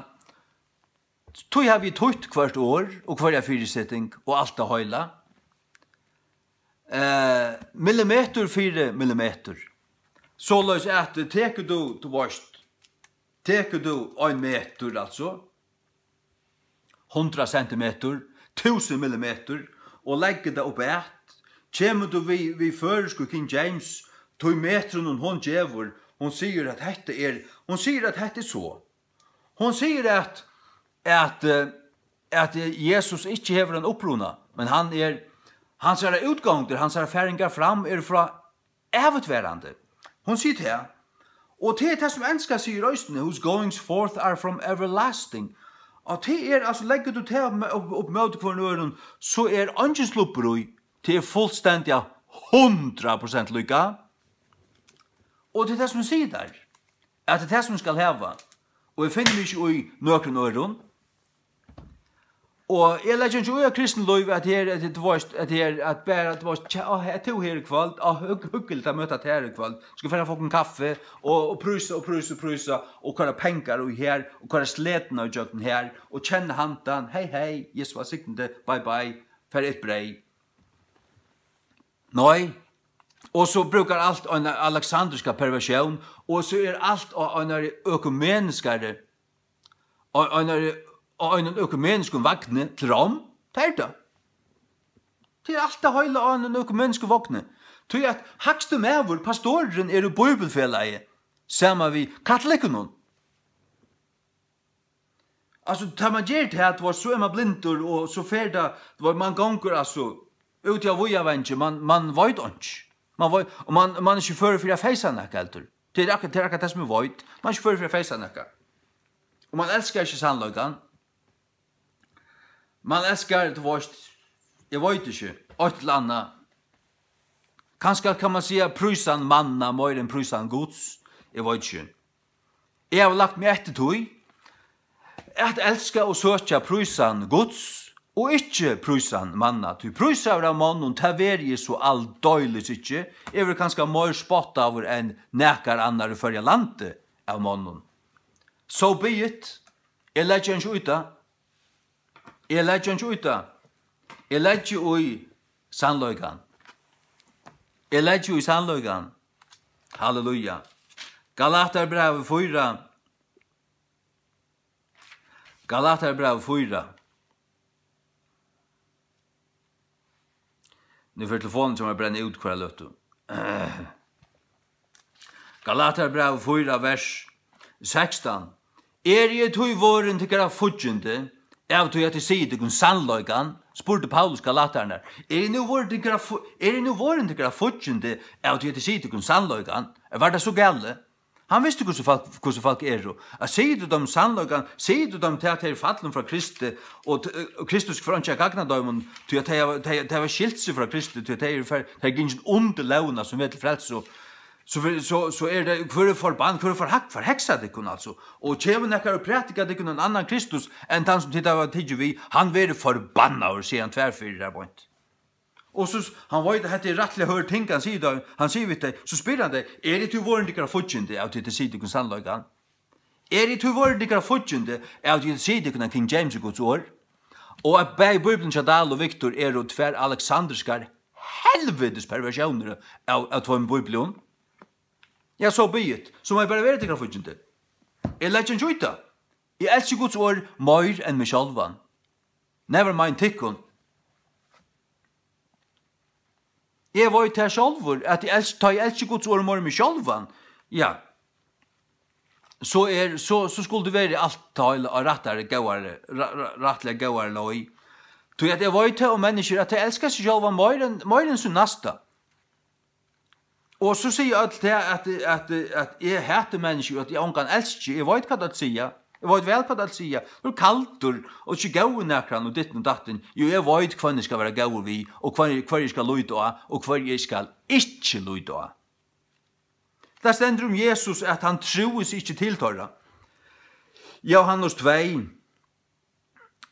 Tí havi eg týtt hvørt orð og hvørja fyriseting og alt tað heila. eh, millimetur fyri millimetur. Soleiðis at, eh, tekur tú, tú veist, tekur tú ein metur, altso, hundrað sentimetur, túsund millimetur, og leggur tað upp at, kemur tú við, við føroysku King James, tí metrunum hon gevur, hon sigur, at hetta er, hon sigur, at hetta er so. Hon sigur, at, at, eh, at, eh, Jesus ikki hevur ein uppruna, men hann er, hansara útgongdir, hansara faringar fram eru frá evigtverandi. Hon sigur tað. Og tað er tað, sum enska sigur eisini, "Whose goings forth are from everlasting." Og tað er, altso, leggur tú tað upp, upp, upp móti hvørjum øðrum, so er eingin slubbur í. Tað er fullstendiga hundrað prosent líka. Og tað er tað, sum sigur tær, at tað er tað, sum skal hava. Og eg finni meg ikki í nøkrum øðrum. Og eg leggi ikki í at kristin lív, at her, at, tú veist, at her, at bara, tú veist, tja, á, at tú her í kvøld, á, hug-, huggiligt at møta tær í kvøld. Skal fara at fáa okkum kaffi, og, og prísa, og prísa, og prísa, og koyra pengar í her, og koyra sletina í gjøgnum her, og kenna handan, hey, hey, Jesus var signandi, bye, bye, far eitt breyð. Nei. Og so brúkar alt eina aleksandriska perversjón, og so er alt á einari økumeniskari, á einari, á einum økumeniskum vagni til Rom. Tað er tað. Tað er alt tað heila á einum økumeniskum vagni. Tí at hægsti maður, pastorurin, er í bíbliufelagi, saman við katolikkunum. Altso, tá man ger tað, tú veist, so er man blindur, og so fer tað, tú veist, man gongur, altso, út í ein víðavangi, man, man veit einki. Man veit, og man, man er ikki førur fyri at feysa nakað heldur. Tað er akkurát, tað er akkurát tað, sum eg veit. Man er ikki førur fyri at feysa nakað. Og man elskar ikki sannleikan. Man elskar, tú veist, eg veit ikki, eitt ella annað. Kanska kann man siga prísan manna meira enn prísan Guds. Eg veit ikki. Eg havi lagt meg eftir tí at elska og søkja prísan Guds og ikki prísan manna. Tí prísaður av monnum, tað verði eg so aldeilis ikki. Eg verði kanska meir spottaður enn nakar annar í Føroyalandi av monnum. So be it. Eg leggi ikki í tað. Eg leggi ikki í tað. Eg leggi í sannleikan. Eg leggi í sannleikan. Halleluja. Galatarbrævið fýra. Galatarbrævið fýra. Nú fer telefonin hjá mær brenna út hvørja løtu. Galatarbrævið fýra, vers sekstan. Eri eg tí vorðin tykkara fíggindi, av tí at eg sigi tykkum sannleikan? Spurdi Paulus galatararnar. Eri eg nú vorðin tykkara fí-, eri eg nú vorðin tykkara fíggindi, av tí at eg sigi tykkum sannleikan? Var tað so galið? Hann visti, hvussu fólk, hvussu fólk eru. At sigur tú teimum sannleikan, sigur tú teimum tað, at tey eru fallin frá Kristi, og t-, og Kristus fer ikki at gagna teimum, tí at tey hava, tey, tey hava skilt seg frá Kristi, tí at tey eru fer-, tey eru gingin undir lógina, sum er til frelsu, so, so, so, so er tað, hvør er forbann-, hvør er forhak-, forheksað tykkum, altso? Og kemur nakar og prædikar tykkum ein annan Kristus enn tann, sum tit hava tikið við, hann verður forbannaður, sigur hann tvær ferðir har beint. Og so s-, hann veit, at hetta er rættiliga hørð ting, hann sigur tað, hann sigur við tey, so spyr hann tey, "Eri eg tí vorðin tykkara fíggindi, av tí at eg sigi tykkum sannleikan? Eri eg tí vorðin tykkara fíggindi, av tí at eg sigi tykkum, at King James er Guds orð?" Og at bæði Bíblian hjá Dahl og Victor eru tvær aleksandriskar helvitis perversjónir av, av tveimum bíblium. Ja, so be it. So má eg bara vera tykkara fíggindi. Eg leggi ikki í tað. Eg elski Guds orð meir enn meg sjálvan. Never mind tykkum. Eg veit tað sjálvur, at eg elsk-, tá eg elski Guds orð meir enn meg sjálvan, ja, so er, so, so skuldi verið alt tá á rættari, góðari, ra-, ra-, rættiliga góðari leið. Tí at eg veit tað um menniskjur, at tey elska seg sjálvan meir enn, meir enn sín næsta. Og so siga øll tað, at, at, at eg hati menniskju, at eg ongan elski. Eg veit, hvat øll siga. Eg veit væl, hvat øll siga. Tú ert kaldur og ikki góður nakran og ditten og datten. Jú, eg veit, hvønn eg skal vera góður við, og hvør, hvør eg skal líta á, og hvør eg skal ikki líta á. Tað stendur um Jesus, at hann trúði seg ikki til teirra. Jóhannes tvey,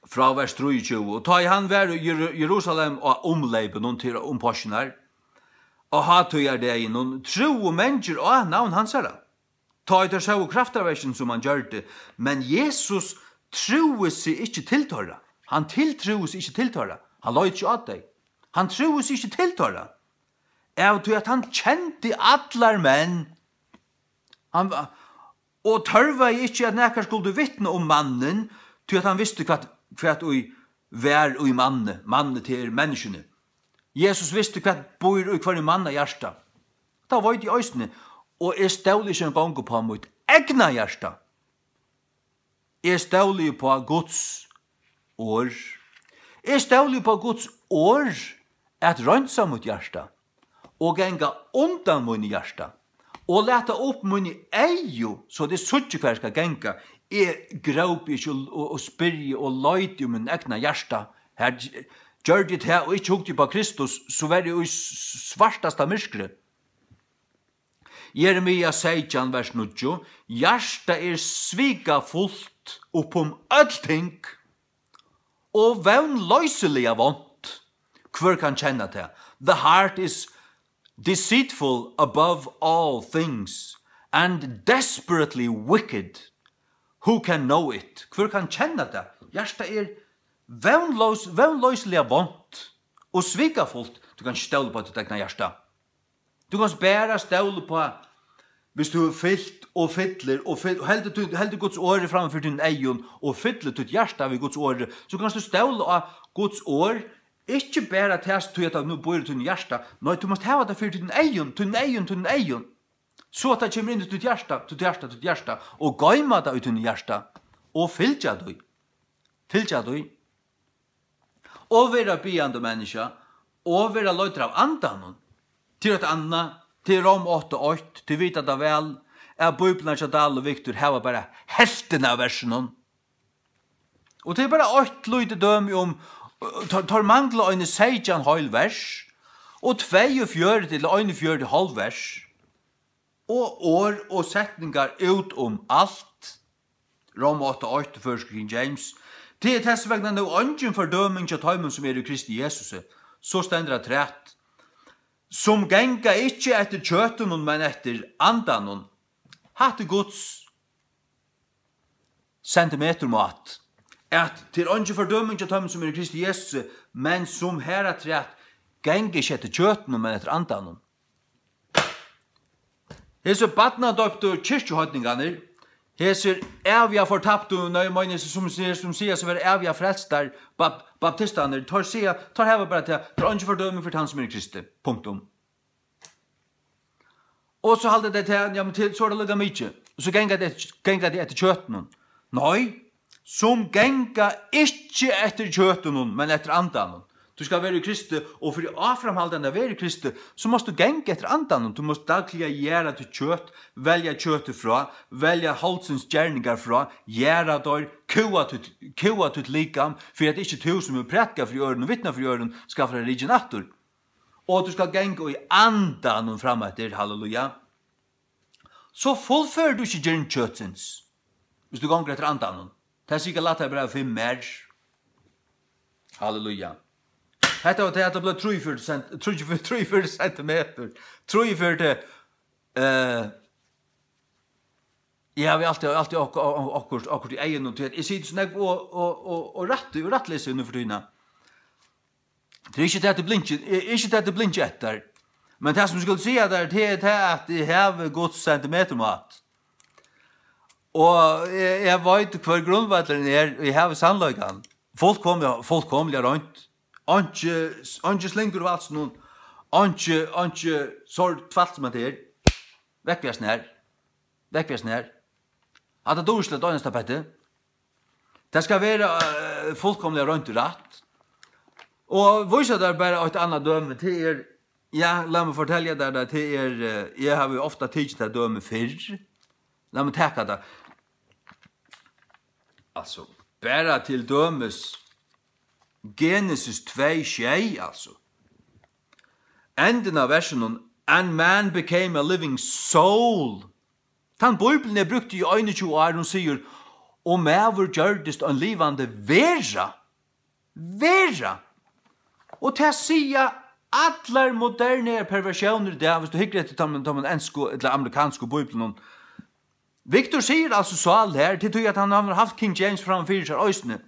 frá vers trýogtjúgu. Og tá ið hann var í Jeru-, Jerusalem á umleypinum til um páskirnar, á hátíðardeginum, trúðu mangir á navn hansara, tá ið teir sóu kraftarverkini, sum hann gjørdi. Men Jesus trúði seg ikki til teirra. Hann tiltrúði seg ikki til teirra. Hann leit ikki á tey. Hann trúði seg ikki til teirra. av tí at hann kendi allar menn. Hann, og tørvaði ikki, at nakar skuldi vitna um mannin, tí at hann visti, hvat, hvat ið var í manni. Manni, tað er menniskjuni. Jesus visti, hvat býr í hvørjum manna hjarta. Tað veit eg eisini, og eg stóli ikki eingong upp á mítt egna hjarta. Eg stóli upp á Guds orð. Eg stóli upp á Guds orð at reinsa mítt hjarta og ganga undan míni hjarta og lata upp míni eygu, so at eg síggi, hvar eg skal ganga. Eg grópi ikki og, og, og spyrji og leiti um mín egna hjarta. Har gjørdi eg tað og ikki hugdi upp á Kristus, so var eg í s-, svartasta myrkri. Jeremia seytjan, vers níggju: Hjartað er svikafult upp um øll ting, og vónloysiliga vont. Hvør kann kenna tað? The heart is deceitful above all things and desperately wicked. Who can know it? Hvør kann kenna tað? Hjartað er vónlós-, vónloysiliga vont og svikafult. Tú kanst ikki stóla upp á títt egna hjarta. Tú kanst bara stóla upp á, hvis tú hevur fylt og fyllir og fyll-, og heldur tú, heldur Guds orð fram fyri tínum eygum og fyllir títt hjarta við Guds orð, so kanst tú stóla á Guds orð, ikki bara tað tí at tað nú býr í tínum hjarta. Nei, tú mást hava tað fyri tínum eygum, tínum eygum, tínum eygum, so at tað kemur inn í títt hjarta, títt hjarta, títt hjarta, og goyma tað í tínum hjarta og fylgja tí, fylgja tí. Og vera biðjandi menniskja, og vera leiddur av Andanum. Til eitt annað, til Róm átta eitt, tit vita tað væl, at Bíblian hjá Dahl og Victor hava bara helvtina av versunum. Og tað er bara eitt lítið dømi um, uh, teir, teir mangla eini seytjan heil vers, og tveyogfjøruti ella einogfjøruti hálv vers. Og orð og setningar út um alt. Róm átta eitt, føroyskur King James. Tað er tess vegna nú eingin fordøming hjá teimum, sum eru í Kristi Jesusi. So stendur afturat: Sum ganga ikki eftir kjøtinum, men eftir Andanum. Hatta er Guds sentimeturmát, at tað er eingin fordøming hjá teimum, sum eru í Kristi Jesusi, men sum harafturat ganga ikki eftir kjøtinum, men eftir Andanum. Hesir barnadoyptu kirkjuheidningarnir, hesir æviga fortaptu, nei, eg meini, hesir sum, sum siga seg vera æviga frelstar, bap-, baptistarnir, teir siga, teir hava bara tað, tað er eingin fordøming fyri tann, sum er í Kristi. Punktum. Og so halda tey tað, ja, men til, so er tað líka mikið. Og so ganga tey, ganga tey eftir kjøtinum. Nei, sum ganga ikki eftir kjøtinum, men eftir Andanum. Tú skal vera í Kristi, og fyri áframhaldandi at vera í Kristi, so mást tú ganga eftir Andanum. Tú mást dagliga jarða títt kjøt, velja kjøtið frá, velja holdsins gerningar frá, jarða teir, kúga títt, kúga títt likam, fyri at ikki tú, sum hevur prædikað fyri øðrum og vitnað fyri øðrum, skal fara rikin aftur. Og tú skal ganga í Andanum frameftir, halleluja. So fullførir tú ikki girnd kjøtsins, hvis tú gongur eftir Andanum. Tað er sikkurt lættari bara fimm mer. Halleluja. Hetta var tað, at tað bleiv trýogfjøruti cent-, trýogfjøruti, trýogfjøruti sentimetur. Trýogfjøruti, eh, eg havi altíð, altíð ok-, ok-, okkurt, okkurt í eygunum, tí at eg siti so nógv og, og, og, og rætti, og rættlesi nú fyri tíðina. Tað er ikki tað, at eg blinki, eg, ikki tað, at eg blinki eftir. Men tað, sum eg skuldi siga tær, tað er tað, at eg havi Guds sentimeturmát. Og eg, eg veit, hvør grundvøllurin er, og eg havi sannleikan. Fullkomliga, fullkomliga reint. Einki, einki slingur í valsinum, einki, einki sort tvalt sum hetta er. Vekk við hasum her. Vekk við hasum her. Hatta dugir ikki til eitt einasta petti. Tað skal vera, eh, fullkomliga reint og rætt. Og vísa tær bara eitt annað dømi, tað er, ja, lat meg fortelja tær tað, tað er, eh, eg havi ofta tikið tað dømi fyrr. Lat meg taka tað. Altso, bara til dømis Genesis tvey sjey, altso. Endin av versinum, "And man became a living soul." Tann Bíblian eg brúkti í einogtjúgu ár, hon sigur, "Og maður gjørdist ein livandi vera." Vera! Og tað siga allar modernar perversiónir í dag, viss tú hyggur eftir teimum, teimum ensku ella amerikansku bíbliunum. Victor sigur altso sál her, til tí at hann, hann hevur havt King James framman fyri sær eisini.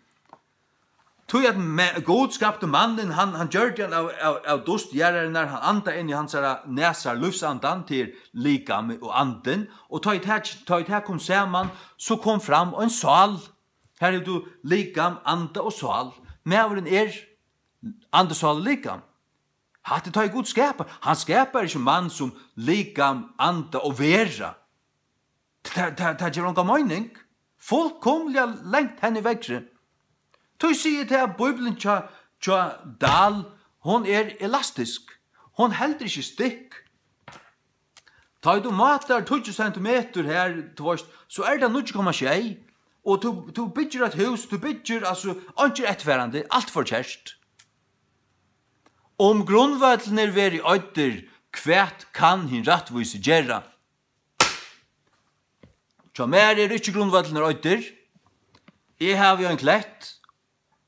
Tí at me-, Gud skapti mannin, hann, hann gjørdi hann av, av, av dust jarðarinnar, hann andaði inn í hansara nasar lívsandan, til likam og andin, og tá ið tað, tá ið tað kom saman, so kom fram ein sál. Her hevur tú likam, anda og sál. Maðurin er andi, sál og likam. Hatta er tá ið Gud skapar. Hann skapar ikki mann sum likam, anda og vera. Tað, tað, tað gevur onga meining. Fullkomiliga langt hen í veðrið. Tí sigi eg tað, at Bíblian hjá, hjá Dahl, hon er elastisk. Hon heldur ikki stikk. Tá ið tú mátar tíggju sentimetur her, tú veist, so er tað níggju komma sjey. Og tú, tú byggir eitt hús, tú byggir, altso, einki er eftirfarandi, alt for kert. Um grundvøllirnir verði oyddir, hvat kann hin rættvísi gera? Hjá mær eru ikki grundvøllirnir oyddir. Eg havi ein klett.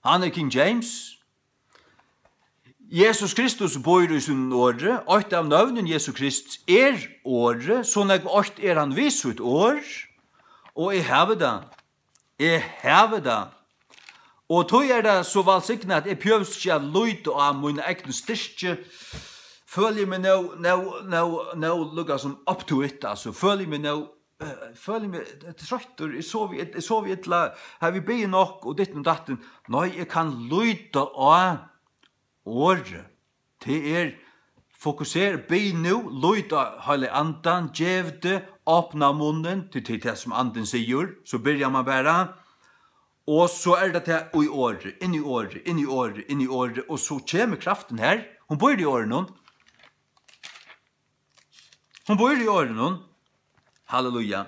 Hann er King James. Jesus Kristus býr í sínum orði. Eitt av nøvnum Jesu Krists er orðið. So nógv eitt er hann við sítt orð. Og eg havi tað. Eg havi tað. Og tí er tað so vælsignað, at eg behøvi ikki at líta á mína egnu styrki. Føli eg meg nóg, nóg, nóg, nóg líka sum up to it, altso. Føli eg meg nóg, eh, føli eg meg troyttur, eg sovi ill-, eg sovi illa, havi biðið nokk og ditten og datten. Nei, eg kann líta á orðið. Tað er, fokuser, bið nú, lít á Heilaga Andan, gev teg, opna munnin, tí tað er tað sum Andin sigur, so byrjar mann bara. Og so er tað tað í orðið, inn í orðið, inn í orðið, inn í orðið, og so kemur kraftin her. Hon býr í orðinum. Hon býr í orðinum. Halleluja.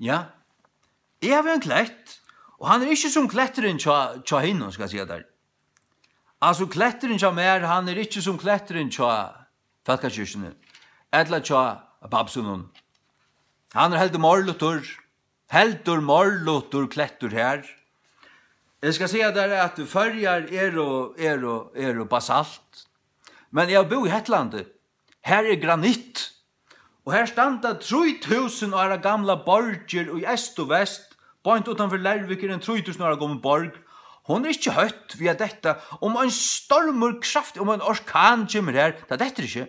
Ja. Eg havi ein klett, og hann er ikki sum kletturin hjá, hjá hinum, skal eg siga tær. Altso, kletturin hjá mær, hann er ikki sum kletturin hjá Fólkakirkjuni, ella hjá Babsunum. Hann er heldur meir lítið, heldur meir lítið klettur her. Eg skal siga tær, at Føroyar eru, eru, eru basalt. Men eg havi búð í Hetlandi. Her er granitt. Og her standa trý túsund ára gamlar borgir í eystur og vest. Beint uttanfyri Leirvík er ein trý túsund ára gomul borg. Hon er ikki hótt við at detta. Um ein stormur, kraftig, um ein orkan kemur her, tað dettur ikki.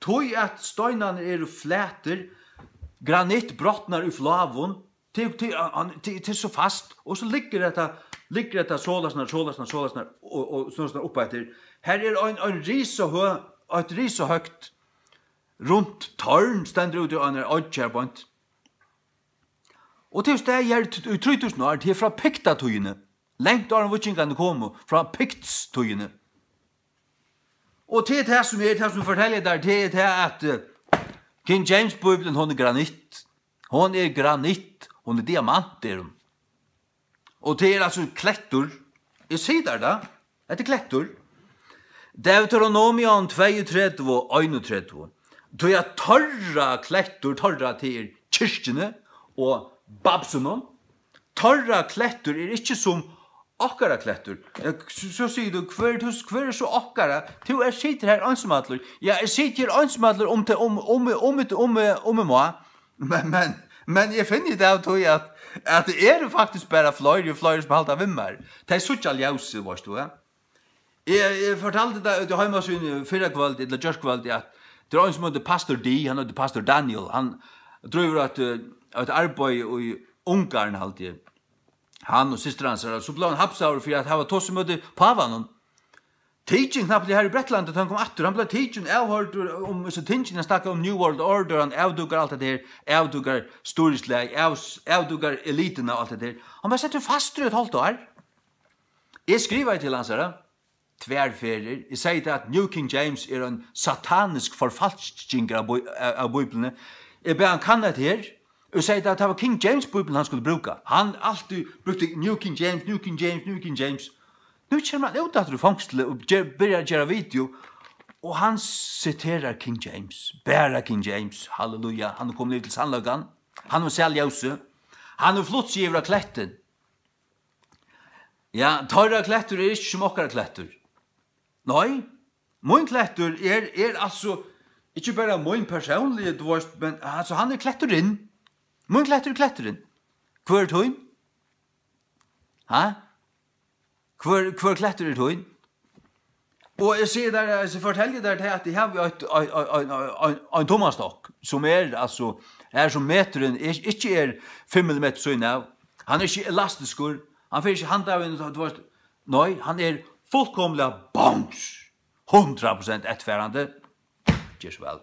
Tí at steinarnir eru flatir, granitt brotnar í fláum, til, til, hann, til, til so fast, og so liggur hetta, liggur hetta soleiðis, soleiðis, soleiðis, og, og soleiðis upp eftir. Her er ein, ein risahø-, eitt risahøgt runt tårn stendur úti á einari oyggj her beint. Og tað er staðið her t-, í trý túsund ár, tað er frá piktatíðini, langt áðrenn víkingarnir komu, frá Piktstíðini. Og tað er tað sum er, tað sum fortelja tær, tað er tað at, eh, King James Bíblian, hon er granitt. Hon er granitt, hon er diamant, er hon. Og tað er altso klettur. Eg sigi tær tað. Hetta er klettur. Deuteronomion tveyogtretivu, einogtretivu. Tí at teirra klettur, teirra, tað er kirkjuni og Babsunum. Teirra klettur er ikki sum okkara klettur. Eh, so, so sigur tú, "Hvør er tú, hvør er so okkara?" Tú er, situr her einsamallur. Ja, eg siti her einsamallur um tað, um, um, um, um, um, um, um, um, Men, men, men eg finni út av tí, at, at tað eru faktiskt bara fleiri og fleiri, sum halda við mær. Tey síggja ljósið, veitst tú, ja. Eg, eg fortaldi tað úti á heimasíðuni fyrrakvøldið, ella gjárkvøldið, at tað er ein, sum eitur Pastor D, hann eitur Pastor Daniel, hann drívur eitt, eh, eitt arbeiði í Ungarn, haldi eg. Hann og systir hansara, so bleiv hann hapsaður fyri at hava tosað ímóti pávanum. Tikin knappliga her í Bretlandi, tá hann kom aftur, hann bleiv tikin, avhoyrdur um hesi tingini, hann snakkar um New World Order, hann avdúkar alt hetta her, avdúkar stýrislagið, av-, avdúkar elituna og alt hetta her. Hann bleiv settur fastur í eitt hálvt ár. Eg skrivaði til hansara tvær ferðir. Eg segði tað, at New King James er ein satanisk forfalsking av Bí-, av, av Bíbliuni. Eg bað hann kanna hetta her, og segði tað, at tað var King James Bíblian, hann skuldi brúka. Hann altíð brúkti New King James, New King James, New King James. Nú kemur hann út aftur úr fongsli og ger, byrjar at gera video, og hann siterar King James, bara King James, halleluja, hann er komin yvir til sannleikan, hann hevur sæð ljósið, hann hevur flutt seg yvir á klettin. Ja, teirra klettur er ikki sum okkara klettur. Nei, mín klettur er, er altso ikki bara mín persónligi, tú veitst, men, altso, hann er kletturin. Mín klettur er kletturin. Hvør er tín? Ha? Hvør, hvør klettur er tín? Og eg sigi tær, eg fortelji tær tað, at eg havi eitt, ein, ein, ein, ein, ein tummastokk, sum er, altso, er sum meturin, er, ikki er fimm millimetrar síðuna av. Hann er ikki elastiskur. Hann fer ikki handan vegin, tú veist. Nei, hann er fullkomiliga bongs. Hundrað prosent eftirfarandi. Ger so væl.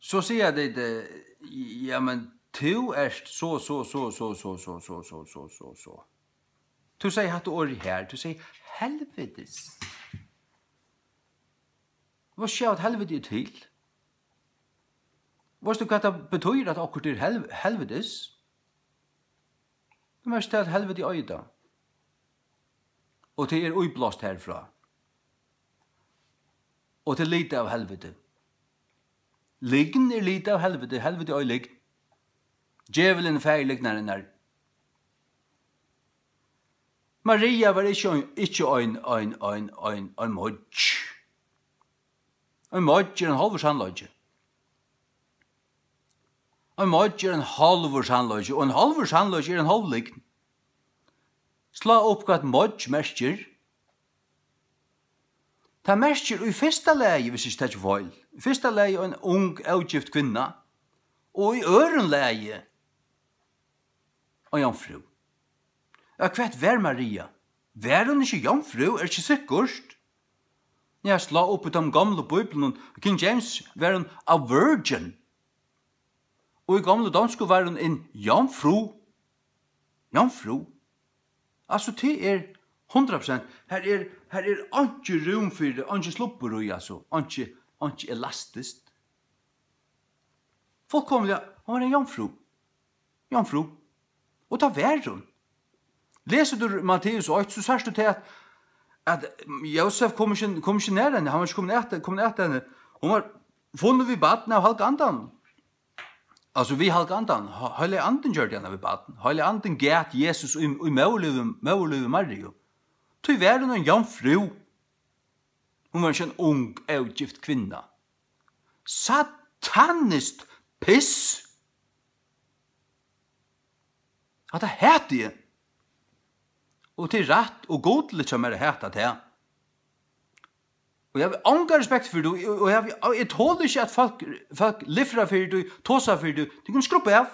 So siga tit, eh, ja, men tú ert so, so, so. Tú segði hatta orðið her, tú segði helvitis. Veitst tú, at helviti er til? Veitst tú, hvat tað betýr, at okkurt er helv-, helvitis? Tú merkir tað, at helviti eigur tað. Og tað er íblást herfrá. Og tað er litað av helviti. Lygn er litað av helviti, helviti eigur lygn. Djevulin er faðir lygnarinnar. Maria var ikki ein, ikki ein, ein, ein, ein, ein moyggj. Ein moyggj er ein hálvur sannleiki. Ein moyggj er ein hálvur sannleiki, og ein hálvur sannleiki er ein hálv lygn. Slá upp, hvat moyggj merkir. Tað merkir í fyrsta lagi, viss ikki taki feil, í fyrsta lagi ein ung, ógift kvinna, og í øðrum lagi ein jomfrú. Ja, hvat var Maria? Var hon ikki jomfrú? Er ikki sikkurt. Ja, slá upp í teimum gomlu bíbliunum. King James var hon a virgin. Og í gomlu donsku var hon en jomfrú. Jomfrú. Altso, tað er hundrað prosent. Her er, her er einki rúm fyri, einki slubbur í, altso. Einki, einki elastiskt. Fullkomiliga, hon var en jomfrú. Jomfrú. Og tað var hon. Lesur tú Matteus eitt, so sært tú til at, at Jósef kom ikki, kom ikki nær henni, hann var ikki komin at, komin at henni. Hon var funnin við barn av Halga Andan. Altso, við Halga Andan. He-, Heilagi Andin gjørdi hana við barn. Heilagi Andin gat Jesus í, í móðurlívi, móðurlívi Mariu. Tí var hon ein jomfrú. Hon var ikki ein ung, ógift kvinna. Sataniskt piss! Hatta hati eg. Og tað er rætt og gudligt hjá mær at hata tað. Og eg havi onga respekt fyri tí, og eg havi, og eg toli ikki, at fólk, fólk lifra fyri tí, tosa fyri tí. Tit kunnu skrubba av.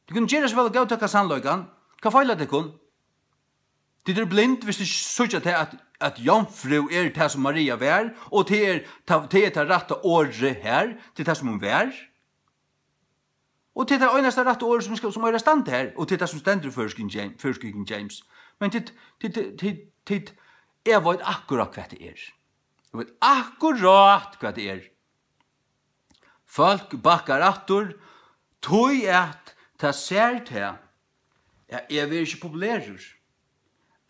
Tit kunnu gera so væl at góðtaka sannleikan. Hvat feilar tykkum? Tit eru blind, viss tit ikki síggja tað, at, at jomfrú er tað, sum Maria var, og tað er tað, tað er tað rætta orðið her, tað er tað, sum hon var. Og tað er tað einasta rætta orðið, sum skal, sum eigur at standa her, og tað er tað, sum stendur í føroyskum James, føroyskum King James. Men tit, tit, tit, tit, tit, eg veit akkurát, hvat tað er. Eg veit akkurát, hvat tað er. Fólk bakkar aftur, tí at tað sær tað, at eg verði ikki populerur.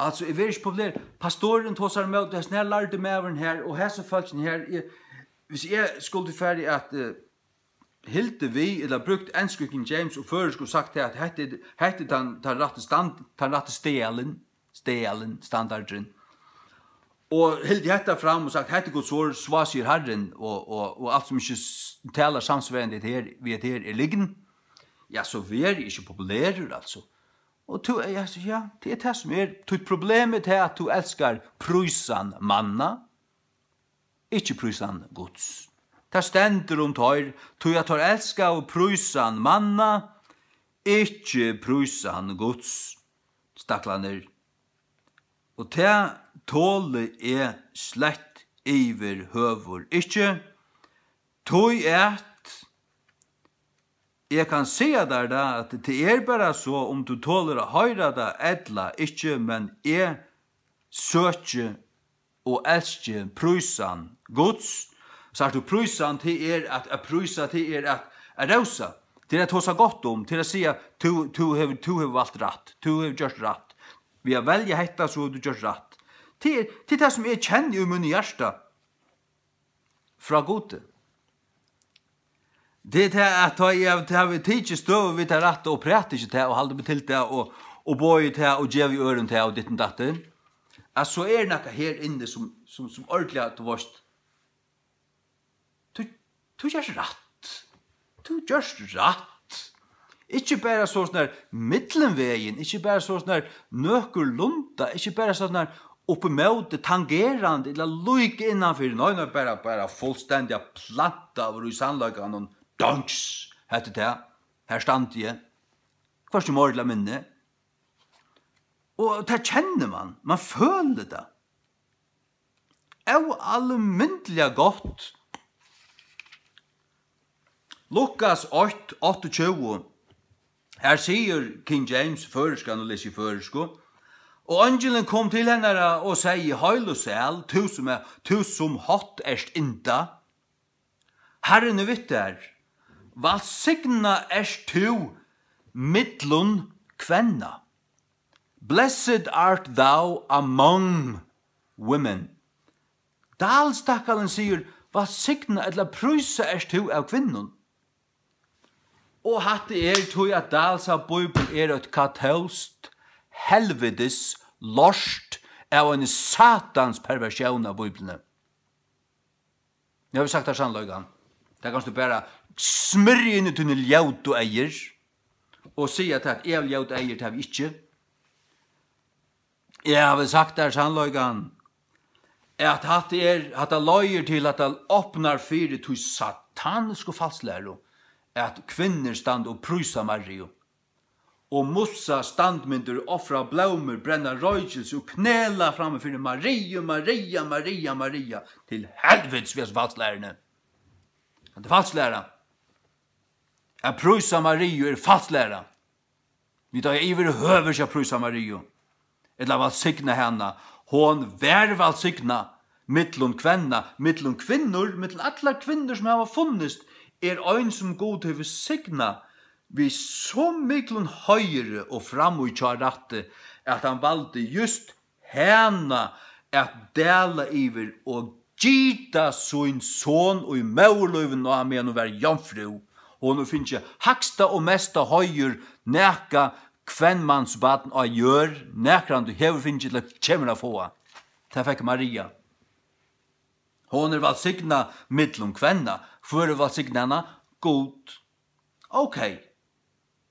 Altso, eg verði ikki populerur. Pastorin tosar ímóti, hesin her lærdi maðurin her, og hesi fólkini her, eg, viss eg skuldi farið at, eh, hildið við, ella brúkt ensku King James og føroysku og sagt tað, at hetta er, hetta er tann, tann rætti stand-, tann rætti staðalin, staðalin, standardurin. Og hildið hetta fram og sagt, hetta er Guds orð, so sigur Harrin, og, og, og alt sum ikki s-, talar samsvarandi hetta her, við hetta her er lygn. Ja, so verði eg ikki populerur, altso. Og tú, ja, so, ja, tað er tað sum er. Títt problem er tað, at tú elskar prísan manna, ikki prísan Guds. Tað stendur um teir, tí at teir elskaðu prísan manna, ikki prísan Guds, staklarnir. Og tað toli eg slett yvirhøvur ikki, tí at eg kann siga tær tað, at tað er bara so, um tú tolir at hoyra tað ella ikki, men eg søki og elski prísan Guds. Sært tú, prísan, tað er at, at prísa, tað er at, at rósa. Tað er at tosa gott um, tað er at siga, tú, tú hevur, tú hevur valt rætt, tú hevur gjørt rætt. Við at velja hetta, so hevur tú gjørt rætt. Tað er, tað er tað, sum eg kenni í mínum hjarta frá Gudi. Tað er tað, at tá eg havi, tá havi tikið støðu við tað rætta og prædiki tað og haldið meg til tað og, og boðið tað og givið øðrum tað og ditten datten, at so er nakað her inni sum, sum, sum ordiliga, tú veitst, tú, tú gert rætt. Tú gert rætt. Ikki bara so sånn her millumvegin, ikki bara so sånn her nøkulunda, ikki bara so sånn her upp ímóti, tangerandi, ella líka innanfyri. Nei, nei, bara, bara fullstendiga plantaður í sannleikanum. Dunks, hetta er tað. Her standi eg. Hvørki meira ella minni. Og tað kennir mann, mann følir tað. Óalmindiliga gott. Lukas eitt, áttaogtjúgu. Her sigur King James, føroyskan, og lesi føroysku: "Og eingilin kom til hennara og segði: Heil og sæl, tú sum er, tú sum hótt ert ynda. Harrin er við tær. Vælsigna ert tú millum kvenna. Blessed art thou among women." Dálstakkalin sigur: "Vælsigna ella prísa ert tú av kvinnum." Og hatta er tí, at Dálsa bíbel er eitt katólskt helvitis lort av eini satans perversjón av bíbliuni. Eg havi sagt tær sannleikan. Tað kanst tú bara smyrja inn í tíni ljótu eygu og siga, at eg havi ljót eygu, tað havi eg ikki. Eg havi sagt tær sannleikan, at hatta er, hatta leiðir til, at tað opnar fyri tí satanisku falslæru, at kvinnur standa og prísa Mariu og mussa standmyndir, ofra blómur, brenna roykilsi og knela framman fyri Mariu, Maria, Maria, Maria, til helvitis við hesi falslæruni. Hatta er falslæra. At prísa Mariu er falslæra. Vit eiga yvirhøvur ikki at prísa Mariu, ella vælsigna hana. Hon var vælsignað millum kvenna, millum kvinnur, millum allar kvinnur, sum hava funnist, er ein, sum Gud hevur signað við so miklum heiðri og framíhjárætti, at hann valdi júst hana at dala yvir og gita sín son í móðurlívinum á, meðan hon var jomfrú. Hon hevur fingið hægsta og mesta heiður, nakað kvenmansbarn á jørð nakrantíð hevur fingið ella kemur at fáa. Tað fekk Maria. Hon er vælsignað millum kvenna. Hvør er vælsignað hana? Gud. Ókey.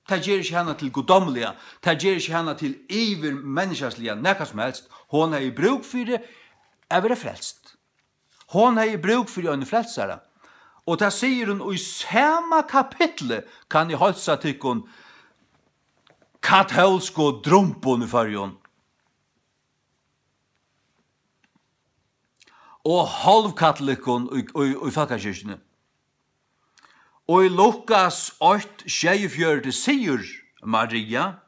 Tað ger ikki hana til guddómliga. Tað ger ikki hana til yvirmenniskjaliga nakað sum helst. Hon hevði brúk fyri at vera frelst. Hon hevði brúk fyri einum frelsara. Og tað sigur hon í sama kapitli, kann eg heilsa tykkum katólsku drumbum í Føroyum. Og hálvkatolikum í, í, í Fólkakirkjuni. Og í Lukas eitt sjeyogfjøruti sigur Maria,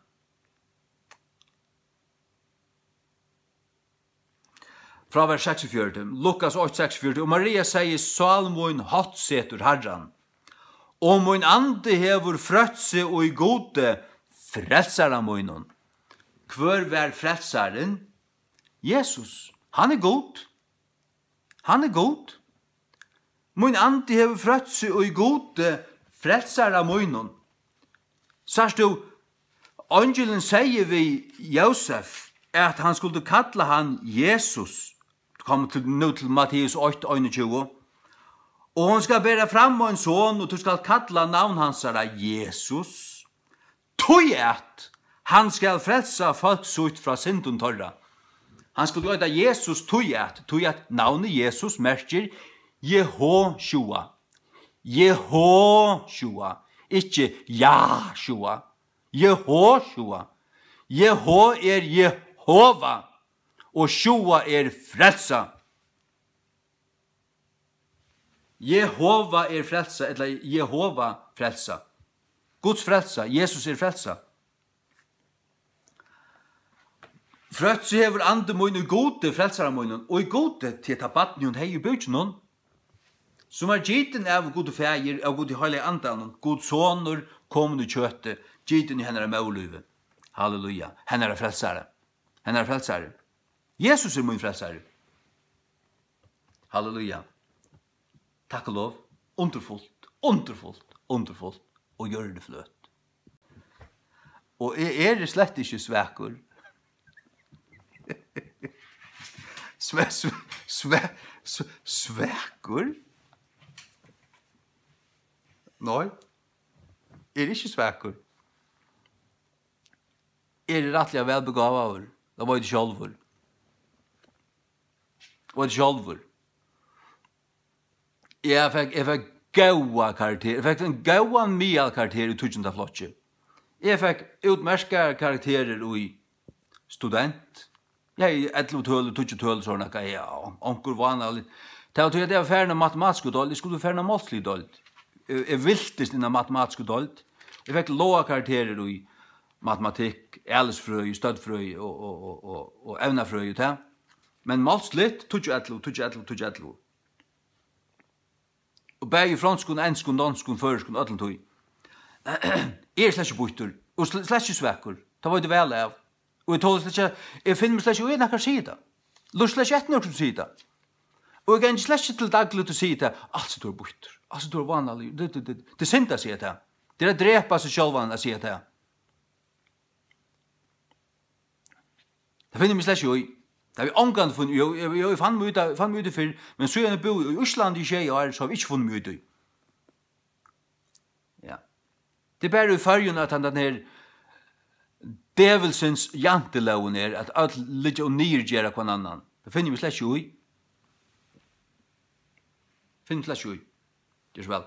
frá vers seksogfjøruti, Lukas eitt seksogfjøruti: "Og Maria segði: Sál mín háttsetur Harran, og mín andi hevur frøtt seg í Gudi, frelsara mínum." Hvør var frelsarin? Jesus. Hann er Gud. Hann er Gud. Mín andi hevur frøtt seg í Gudi, frelsara mínum. Sært tú, eingilin segði við Jósef, at hann skuldi kalla hann Jesus. Kom til, nú til Matteus eitt einogtjúgu. Og hon skal bera fram ein son, og tú skalt kalla navn hansara Jesus. Tí at hann skal frelsa fólk sítt frá syndum teirra. Hann skuldi eita Jesus tí at, tí at navnið Jesus merkir Jehosjua. Jehosjua, ikki Jahsjua. Jehosjua. Jeho er Jehova, og sjua er frelsa. Jehova er frelsa, ella Jehova frelsa. Guds frelsa, Jesus er frelsa. Frøtt seg hevur andi mín í Gudi, frelsara mínum, og í Gudi, tí tað barn, hon hevði í búkinum, sum var gitin av Gudi Faðir, av Gudi Heilaga Andanum, Guds sonur, komin í kjøti, gitin í hennara móðurlívi. Halleluja. Hennara frelsara. Hennara frelsari. Jesus er mín frelsari. Halleluja. Takk og lov. Undurfult, undurfult, undurfult. Og jørðin er fløt. Og eg eri slett ikki svakur. Sva-, sva-, sva-, sva-, svakur? Nei. Eg eri ikki svakur. Eg eri rættiliga væl begávaður, tað veit eg sjálvur. Veit eg sjálvur. Eg fekk, eg fekk góða karakter, eg fekk ein góðan miðalkarakter í tíggjunda flokki. Eg fekk útmerkaðar karakterir í student. Ja, í ellivu tøl, tíggju tøl, sovorðið nakað, ja, onkur vánaligt. Tað var tí, at eg var farin á matematisku deild, eg skuldi farin á málsligu deild. Eg, eg viltist inn á matematisku deild. Eg fekk lágar karakterir í matematikk, alisfrøði, støddfrøði og, og, og, og, og evnafrøði, tað. Men málsligt, tíggju ellivu, tíggju ellivu, tíggju ellivu. Og bæði í fronskum, enskum, donskum, føroyskum, øllum tí. Eg eri slett ikki býttur, og sl-, slett ikki svakur. Tað veit eg væl av. Og eg toli slett ikki, eg finni meg slett ikki í, at nakar sigur tað. Lurti slett ikki eftir nøkrum sum sigur tað. Og eg gangi slett ikki til dagligt og sigi tað, altso, tú ert býttur. Altso, tú ert vánaligur. Tað, tað, tað, tað er synd at siga tað. Tað er at drepa seg sjálvan at siga tað. Tað finni eg meg slett ikki í. Tað havi eg ongantíð funnið. Jú, eg, eg, eg fann meg í tað, fann meg í tí fyrr, men síðan eg búði í Íslandi í sjey ár, so havi eg ikki funnið meg í tí. Ja. Tað er bara í Føroyum, at hann, tann her djevulsins jantelógin er, at øll liggja og niðurgera hvønn annan. Tað finni eg meg slett ikki í. Finni meg slett ikki í. Ger so væl.